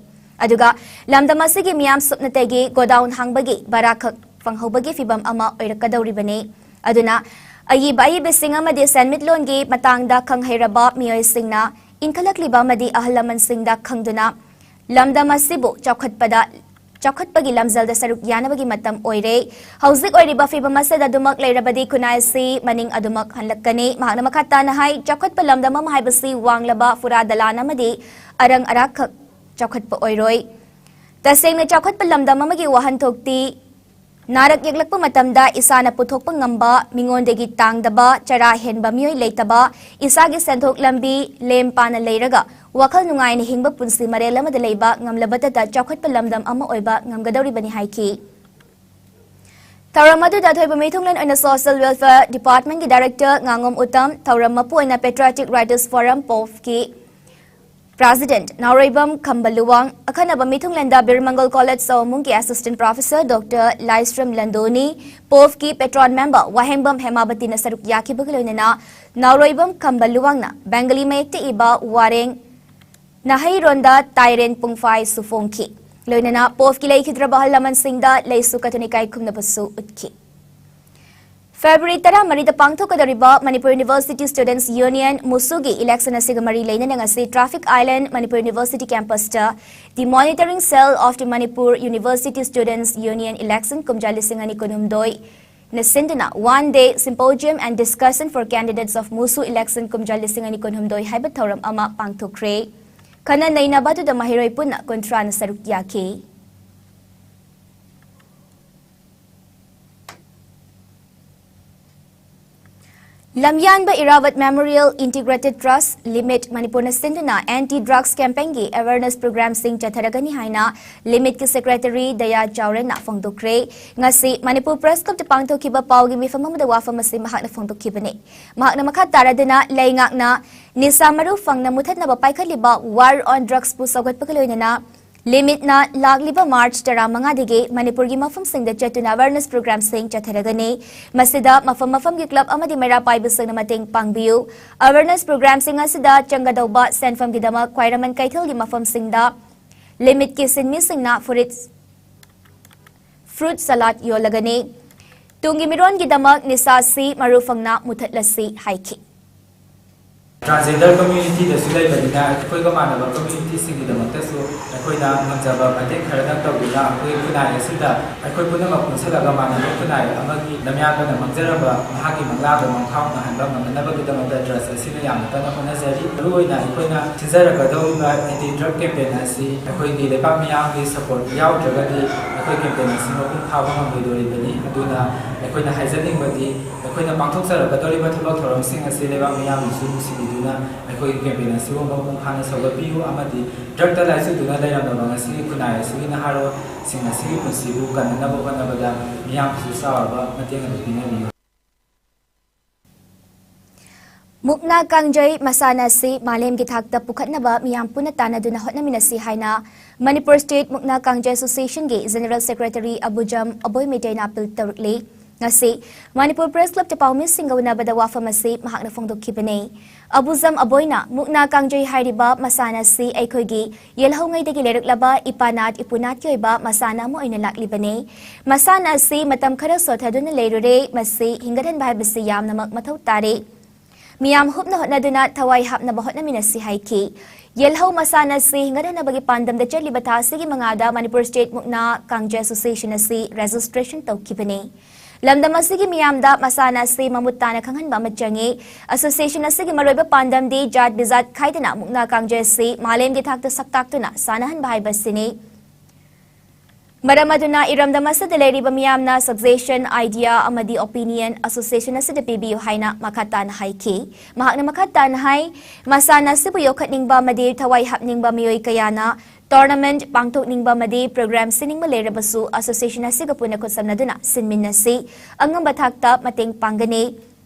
ꯑꯗꯨꯒ ꯂꯝꯗꯝ ꯑꯁꯤꯒꯤ ꯃꯤꯌꯥꯝ ꯁꯨꯞꯅꯇꯒꯤ godown ꯍꯥꯡꯕꯒꯤ ꯚꯔꯥꯈꯛ ꯐꯪꯍꯧꯕꯒꯤ ꯐꯤꯚꯝ ꯑꯃ ꯑꯣꯏꯔꯛꯀꯗꯧꯔꯤꯕꯅꯤ꯫ ꯑꯗꯨꯅ ꯑꯏꯕ ꯑꯏꯕꯤꯁꯤꯡ ꯑꯃꯗꯤ ꯁꯦꯟꯃꯤꯠꯂꯣꯟꯒꯤ ꯃꯇꯥꯡꯗ ꯈꯪꯍꯩꯔꯕ ꯃꯤꯑꯣꯏꯁꯤꯡꯅ ꯏꯟꯈꯠꯂꯛꯂꯤꯕ ꯑꯃꯗꯤ ꯑꯍꯜ ꯂꯃꯟꯁꯤꯡꯗ ꯈꯪꯗꯨꯅ ꯂꯝꯗꯝ ꯑꯁꯤꯕꯨ ꯆꯥꯎꯈꯠꯄꯗ, ꯆꯥꯎꯈꯠꯄꯒꯤ ꯂꯝꯖꯦꯜꯗ ꯁꯔꯨꯛ ꯌꯥꯅꯕꯒꯤ ꯃꯇꯝ ꯑꯣꯏꯔꯦ꯫ ꯍꯧꯖꯤꯛ ꯑꯣꯏꯔꯤꯕ ꯐꯤꯕꯝ ꯑꯁꯤꯗ ꯑꯗꯨꯃꯛ ꯂꯩꯔꯕꯗꯤ ꯈꯨꯟꯅꯥꯏ ꯑꯁꯤ ꯃꯅꯤꯡ ꯑꯗꯨꯃꯛ ꯍꯜꯂꯛꯀꯅꯤ꯫ ꯃꯍꯥꯛꯅ ꯃꯈꯥ ꯇꯥꯅ ꯍꯥꯏ, ꯆꯥꯎꯈꯠꯄ ꯂꯝꯗꯝ ꯑꯃ ꯍꯥꯏꯕꯁꯤ ꯋꯥꯡꯂꯕ ꯐꯨꯔꯥ ꯗꯂꯥꯟ ꯑꯃꯗꯤ ꯑꯔꯪ ꯑꯔꯥꯛꯈꯛ ꯆꯥꯎꯈꯠꯄ ꯑꯣꯏꯔꯣꯏ꯫ ꯇꯁꯦꯡꯅ ꯆꯥꯎꯈꯠꯄ ꯂꯝꯗꯝ ꯑꯃꯒꯤ ꯋꯥꯍꯟꯊꯣꯛꯇꯤ ꯅꯥꯔꯛ ꯌꯦꯛꯂꯛꯄ ꯃꯇꯝꯗ ꯏꯁꯥꯅ ꯄꯨꯊꯣꯛꯄ ꯉꯝꯕ, ꯃꯤꯉꯣꯟꯗꯒꯤ ꯇꯥꯡꯗꯕ, ꯆꯔꯥ ꯍꯦꯟꯕ ꯃꯤꯑꯣꯏ ꯂꯩꯇꯕ, ꯏꯁꯥꯒꯤ ꯁꯦꯟꯊꯣꯛ ꯂꯝꯕꯤ ꯂꯦꯝ ꯄꯥꯅ ꯂꯩꯔꯒ ꯋꯥꯈꯜ ꯅꯨꯡꯉꯥꯏꯅ ꯍꯤꯡꯕ ꯄꯨꯟꯁꯤ ꯃꯔꯦꯜ ꯑꯃꯗ ꯂꯩꯕ ꯉꯝꯂꯕꯇꯇ ꯆꯥꯎꯈꯠꯄ ꯂꯝꯗꯝ ꯑꯃ ꯑꯣꯏꯕ ꯉꯝꯒꯗꯧꯔꯤꯕꯅꯤ ꯍꯥꯏꯈꯤ꯫ ꯊꯧꯔꯝ ꯑꯗꯨꯗ ꯑꯊꯣꯏꯕ ꯃꯤꯊꯨꯡꯂꯦꯟ ꯑꯣꯏꯅ Social Welfare Department ꯀꯤ Director ꯉꯥꯉꯣꯝ ꯎꯇꯝ, ꯊꯧꯔꯝ ꯃꯄꯨ ꯑꯣꯏꯅ Patriotic Writers Forum ꯄꯣꯐꯀꯤ President ꯅꯥꯎꯔꯩꯕꯝ ꯈꯝꯕ ꯂꯨꯋꯥꯡ, ꯑꯈꯟꯅꯕ ꯃꯤꯊꯨꯡꯂꯦꯟꯗ ꯕꯤꯔꯃꯪꯒꯜ College ꯁꯑꯣꯃꯨꯡꯒꯤ Assistant Professor Doctor ꯂꯥꯏꯁ꯭ꯔꯝ ꯂꯟꯗꯣꯅꯤ, ꯄꯣꯐꯀꯤ Patron Member ꯋꯥꯍꯦꯡꯕꯝ ꯍꯦꯃꯥꯕꯇꯤꯅ ꯁꯔꯨꯛ ꯌꯥꯈꯤꯕꯒ ꯂꯣꯏꯅꯅ ꯅꯥꯎꯔꯩꯕꯝ ꯈꯝꯕ ꯂꯨꯋꯥꯡꯅ ꯕꯦꯡꯒꯂꯤ ꯃꯌꯦꯛꯇ ꯏꯕ ꯋꯥꯔꯦꯡ ꯅꯍꯩꯔꯣꯟꯗ ꯇꯥꯏꯔꯦꯟ ꯄꯨꯡꯐꯥꯏꯁꯨ ꯐꯣꯡꯈꯤ꯫ ꯂꯣꯏꯅꯅ ꯄꯣꯐꯀꯤ ꯂꯩꯈꯤꯗ꯭ꯔꯕ ꯑꯍꯜ ꯂꯃꯟꯁꯤꯡꯗ ꯂꯩꯁꯨ ꯀꯠꯇꯨꯅ ꯏꯀꯥꯏ ꯈꯨꯝꯅꯕꯁꯨ ꯎꯠꯈꯤ꯫ February ꯇꯔꯥꯃꯔꯤꯗ ꯄꯥꯡꯊꯣꯛꯀꯗꯧꯔꯤꯕ Manipur University Students Union, ꯃꯨꯁꯨꯒꯤ election ꯑꯁꯤꯒ ꯃꯔꯤ ꯂꯩꯅꯅ ꯉꯁꯤ Traffic Island Manipur University campus ꯇ The Monitoring Cell of the Manipur University Students Union election ꯀꯨꯝꯖꯥ ꯂꯤꯁꯤꯡ ꯑꯅꯤ ꯀꯨꯟꯍꯨꯝꯗꯣꯏ ꯅ ꯁꯤꯟꯗꯨꯅ One Day Symposium and Discussion for Candidates of ꯃꯨꯁꯨ Election ꯀꯨꯝꯖꯥ ꯂꯤꯁꯤꯡ ꯑꯅꯤ ꯀꯨꯟꯍꯨꯝꯗꯣꯏ ꯍꯥꯏꯕ ꯊꯧꯔꯝ ꯑꯃ ꯄꯥꯡꯊꯣꯛꯈ꯭ꯔꯦ꯫ ꯈꯟꯅ ꯅꯩꯅꯕ ꯑꯗꯨꯗ ꯃꯍꯩꯔꯣꯏ ꯄꯨꯟꯅ ꯀꯨꯟꯊ꯭ꯔꯥꯅ ꯁꯔꯨꯛ ꯌꯥꯈꯤ꯫ ꯂꯝꯌꯥꯟꯕ ꯏꯔꯥꯕꯠ Memorial Integrated Trust Limit ꯃꯅꯤꯄꯨꯔꯅ ꯁꯤꯟꯗꯨꯅ Anti Drugs Campaign ꯒꯤ awareness program ꯁꯤꯡ ꯆꯠꯊꯔꯒꯅꯤ ꯍꯥꯏꯅ ꯂꯤꯃꯤꯠꯀꯤ Secretary ꯗꯌꯥ ꯆꯥꯎꯔꯦꯟꯅ ꯐꯣꯡꯗꯣꯛꯈ꯭ꯔꯦ꯫ ꯉꯁꯤ ꯃꯅꯤꯄꯨꯔ Press Club ꯇ ꯄꯥꯡꯊꯣꯛꯈꯤꯕ ꯄꯥꯎꯒꯤ ꯃꯤꯐꯝ ꯑꯃꯗ ꯋꯥꯐꯝ ꯑꯁꯤ ꯃꯍꯥꯛꯅ ꯐꯣꯡꯗꯣꯛꯈꯤꯕꯅꯤ꯫ ꯃꯍꯥꯛꯅ ꯃꯈꯥ ꯇꯥꯔꯗꯨꯅ ꯂꯩꯉꯥꯛꯅ ꯅꯤꯁꯥ ꯃꯔꯨ ꯐꯪꯅ ꯃꯨꯊꯠꯅꯕ ꯄꯥꯏꯈꯠꯂꯤꯕ War on Drugs ꯄꯨ ꯁꯧꯒꯠꯄꯒ ꯂꯣꯏꯅꯅ ꯂꯤꯃꯤꯠꯅ ꯂꯥꯛꯂꯤꯕ March ꯇꯔꯥꯃꯉꯥꯗꯒꯤ ꯃꯅꯤꯄꯨꯔꯒꯤ ꯃꯐꯝꯁꯤꯡꯗ ꯆꯠꯇꯨꯅ awareness program ꯁꯤꯡ ꯆꯠꯊꯔꯒꯅꯤ꯫ ꯃꯁꯤꯗ ꯃꯐꯝ ꯃꯐꯝꯒꯤ club ꯑꯃꯗꯤ ꯃꯩꯔꯥ ꯄꯥꯏꯕꯁꯤꯡꯅ ꯃꯇꯦꯡ ꯄꯥꯡꯕꯤꯌꯨ꯫ Awareness program ꯁꯤꯡ ꯑꯁꯤꯗ ꯆꯪꯒꯗꯧꯕ ꯁꯦꯟꯐꯝꯒꯤꯗꯃꯛ ꯈ꯭ꯋꯥꯏꯔꯝꯕꯟ ꯀꯩꯊꯦꯜꯒꯤ ꯃꯐꯝꯁꯤꯡꯗ ꯂꯤꯃꯤꯠꯀꯤ ꯁꯤꯟꯃꯤꯁꯤꯡꯅ ꯐꯨꯔꯤꯠ, fruit salad ꯌꯣꯜꯂꯒꯅꯤ꯫ ꯇꯨꯡꯒꯤ ꯃꯤꯔꯣꯟꯒꯤꯗꯃꯛ ꯅꯤꯁꯥꯁꯤ ꯃꯔꯨ ꯐꯪꯅ ꯃꯨꯊꯠꯂꯁꯤ ꯍꯥꯏꯈꯤ꯫ Transgender communityꯗꯁꯨ ꯂꯩꯕꯅꯤꯅ ꯑꯩꯈꯣꯏꯒ ꯃꯥꯟꯅꯕ communityꯁꯤꯡꯒꯤꯗꯃꯛꯇꯁꯨ ꯑꯩꯈꯣꯏꯅ ꯉꯝꯖꯕ ꯃꯇꯦꯡ ꯈꯔꯗꯪ ꯇꯧꯗꯨꯅ ꯑꯩꯈꯣꯏꯒꯤ ꯈꯨꯟꯅꯥꯏ ꯑꯁꯤꯗ ꯑꯩꯈꯣꯏ ꯄꯨꯝꯅꯃꯛ ꯄꯨꯟꯁꯤꯜꯂꯒ ꯃꯥꯟꯅꯕ ꯈꯨꯟꯅꯥꯏ ꯑꯃꯒꯤ ꯂꯝꯌꯥꯟꯕꯅ ꯃꯥꯡꯖꯔꯝꯕ ꯃꯍꯥꯛꯀꯤ ꯃꯪꯂꯥꯟꯗꯣ ꯃꯪꯐꯥꯎꯅꯍꯟꯕ ꯉꯝꯅꯅꯕꯒꯤꯗꯃꯛꯇ ꯇ꯭ꯔꯁ ꯑꯁꯤꯅ ꯌꯥꯝꯅ ꯀꯟꯅ ꯍꯣꯠꯅꯖꯔꯤ꯫ ꯃꯔꯨꯑꯣꯏꯅ ꯑꯩꯈꯣꯏꯅ ꯁꯤꯟꯖꯔꯛꯀꯗꯧꯔꯤꯕ anti drug campaign ꯑꯁꯤ ꯑꯩꯈꯣꯏꯒꯤ ꯂꯩꯕꯥꯛ ꯃꯤꯌꯥꯝꯒꯤ support ꯌꯥꯎꯗ꯭ꯔꯒꯗꯤ ꯑꯩꯈꯣꯏ campaign ꯑꯁꯤ ꯃꯄꯨꯡ ꯐꯥꯕ ꯉꯝꯂꯣꯏꯗꯣꯔꯤꯕꯅꯤ꯫ ꯑꯗꯨꯅ ꯑꯩꯈꯣꯏꯅ ꯍꯥꯏꯖꯅꯤꯡꯕꯗꯤ ꯑꯩꯈꯣꯏꯅ ꯄꯥꯡꯊꯣꯛꯆꯔꯛꯀꯗꯧꯔꯤꯕ ꯊꯕꯛ ꯊꯧꯔꯝꯁꯤꯡ ꯑꯁꯤ ꯂꯩꯕꯥꯛ ꯃꯤꯌꯥꯝꯅꯁꯨ ꯅꯨꯡꯁꯤꯕꯤꯗꯨꯅ ꯑꯩꯈꯣꯏꯒꯤ campaign ꯑꯁꯤꯕꯨ ꯃꯄꯨꯡ ꯐꯥꯅ ꯁꯧꯒꯠꯄꯤꯌꯨ ꯑꯃꯗꯤ drugꯇ ꯂꯥꯏꯆꯨꯗꯨꯅ ꯂꯩꯔꯝꯂꯕ ꯉꯁꯤꯒꯤ ꯈꯨꯟꯅꯥꯏ ꯑꯁꯤꯒꯤ ꯅꯍꯥꯔꯣꯜꯁꯤꯡ ꯑꯁꯤꯒꯤ ꯄꯨꯟꯁꯤꯕꯨ ꯀꯟꯅꯅꯕ ꯍꯣꯠꯅꯕꯗ ꯃꯤꯌꯥꯝꯒꯤꯁꯨ ꯆꯥꯎꯔꯕ ꯃꯇꯦꯡ ꯑꯗꯨ ꯄꯤꯅꯕꯤꯌꯨ꯫ ꯃꯨꯛꯅꯥ ꯀꯥꯡꯖꯩ ꯃꯁꯥꯟꯅ ꯑꯁꯤ ꯃꯥꯂꯦꯝꯒꯤ ꯊꯥꯛꯇ ꯄꯨꯈꯠꯅꯕ ꯃꯤꯌꯥꯝ ꯄꯨꯟꯅ ꯇꯥꯟꯅꯗꯨꯅ ꯍꯣꯠꯅꯃꯤꯟꯅꯁꯤ ꯍꯥꯏꯅ ꯃꯅꯤꯄꯨꯔ State ꯃꯨꯛꯅꯥ ꯀꯥꯡꯖꯩ Associationꯒꯤ General Secretary ꯑꯕꯨꯖꯝ ꯑꯕꯣꯏ ꯃꯩꯇꯩꯅ appeal ꯇꯧꯔꯛꯂꯤ꯫ ꯉꯁꯤ ꯃꯅꯤꯄꯨꯔ Press Clubꯇ ꯄꯥꯎꯃꯤꯁꯤꯡꯒ ꯎꯅꯕꯗ ꯋꯥꯐꯝ ꯑꯁꯤ ꯃꯍꯥꯛꯅ ꯐꯣꯡꯗꯣꯛꯈꯤꯕꯅꯤ꯫ ꯑꯕꯨꯖꯝ ꯑꯕꯣꯏꯅ ꯃꯨꯛꯅꯥ ꯀꯥꯡꯖꯩ ꯍꯥꯏꯔꯤꯕ ꯃꯁꯥꯟꯅ ꯑꯁꯤ ꯑꯩꯈꯣꯏꯒꯤ ꯌꯦꯜꯍꯧꯉꯩꯗꯒꯤ ꯂꯩꯔꯛꯂꯕ ꯏꯄꯥꯅꯥꯠ ꯏꯄꯨꯅꯥꯠꯀꯤ ꯑꯣꯏꯕ ꯃꯁꯥꯟꯅ ꯑꯃ ꯑꯣꯏꯅ ꯂꯥꯛꯂꯤꯕꯅꯤ꯫ ꯃꯁꯥꯟꯅ ꯑꯁꯤ ꯃꯇꯝ ꯈꯔ ꯁꯣꯊꯗꯨꯅ ꯂꯩꯔꯨꯔꯦ꯫ ꯃꯁꯤ ꯍꯤꯡꯒꯠꯍꯟꯕ ꯍꯥꯏꯕꯁꯤ ꯌꯥꯝꯅꯃꯛ ꯃꯊꯧ ꯇꯥꯔꯦ꯫ ꯃꯤꯌꯥꯝ ꯍꯨꯞꯅ ꯍꯣꯠꯅꯗꯨꯅ ꯊꯋꯥꯏ ꯍꯥꯞꯅꯕ ꯍꯣꯠꯅꯃꯤꯟꯅꯁꯤ ꯍꯥꯏꯈꯤ꯫ ꯌꯦꯜꯍꯧ ꯃꯁꯥꯟꯅ ꯑꯁꯤ ꯍꯤꯡꯒꯠꯍꯟꯅꯕꯒꯤ ꯄꯥꯟꯗꯝꯗ ꯆꯠꯂꯤꯕ ꯊꯥ ꯑꯁꯤꯒꯤ ꯃꯉꯥꯗ ꯃꯅꯤꯄꯨꯔ State ꯃꯨꯛꯅꯥ ꯀꯥꯡꯖꯩ Association ꯑꯁꯤ registration ꯇꯧꯈꯤꯕꯅꯤ꯫ ꯂꯝꯗꯝ ꯑꯁꯤꯒꯤ ꯃꯤꯌꯥꯝꯗ ꯃꯁꯥꯟꯅ ꯑꯁꯤ ꯃꯃꯨꯠ ꯇꯥꯅ ꯈꯪꯍꯟꯕ ꯑꯃ ꯆꯪꯏ꯫ Association ꯑꯁꯤꯒꯤ ꯃꯔꯨꯑꯣꯏꯕ ꯄꯥꯟꯗꯝꯗꯤ ꯖꯥꯠ ꯕꯤꯖꯥꯠ ꯈꯥꯏꯗꯅ ꯃꯨꯛꯅꯥ ꯀꯥꯡꯖꯩ ꯑꯁꯤ ꯃꯥꯂꯦꯝꯒꯤ ꯊꯥꯛꯇ ꯁꯛ ꯇꯥꯛꯇꯨꯅ ꯁꯥꯟꯅꯍꯟꯕ ꯍꯥꯏꯕꯁꯤꯅꯤ꯫ ꯃꯔꯝ ꯑꯗꯨꯅ ꯏꯔꯝꯗꯝ ꯑꯁꯤꯗ ꯂꯩꯔꯤꯕ ꯃꯤꯌꯥꯝꯅ suggestion, idea ꯑꯃꯗꯤ opinion association ꯑꯁꯤꯗ ꯄꯤꯕꯤꯌꯨ ꯍꯥꯏꯅ ꯃꯈꯥ ꯇꯥꯅ ꯍꯥꯏꯈꯤ꯫ ꯃꯍꯥꯛꯅ ꯃꯈꯥ ꯇꯥꯅ ꯍꯥꯏ, ꯃꯁꯥꯟꯅ ꯑꯁꯤꯕꯨ ꯌꯣꯛꯈꯠꯅꯤꯡꯕ ꯑꯃꯗꯤ ꯊꯋꯥꯏ ꯍꯥꯞꯅꯤꯡꯕ ꯃꯤꯑꯣꯏ ꯀꯌꯥꯅ tournament ꯄꯥꯡꯊꯣꯛꯅꯤꯡꯕ ꯑꯃꯗꯤ program ꯁꯤꯟꯅꯤꯡꯕ ꯂꯩꯔꯕꯁꯨ association ꯑꯁꯤꯒ ꯄꯨꯟꯅ ꯈꯨꯠꯁꯝꯅꯗꯨꯅ ꯁꯤꯟꯃꯤꯟꯅꯁꯤ꯫ ꯑꯉꯝꯕ ꯊꯥꯛꯇ ꯃꯇꯦꯡ ꯄꯥꯡꯒꯅꯤ꯫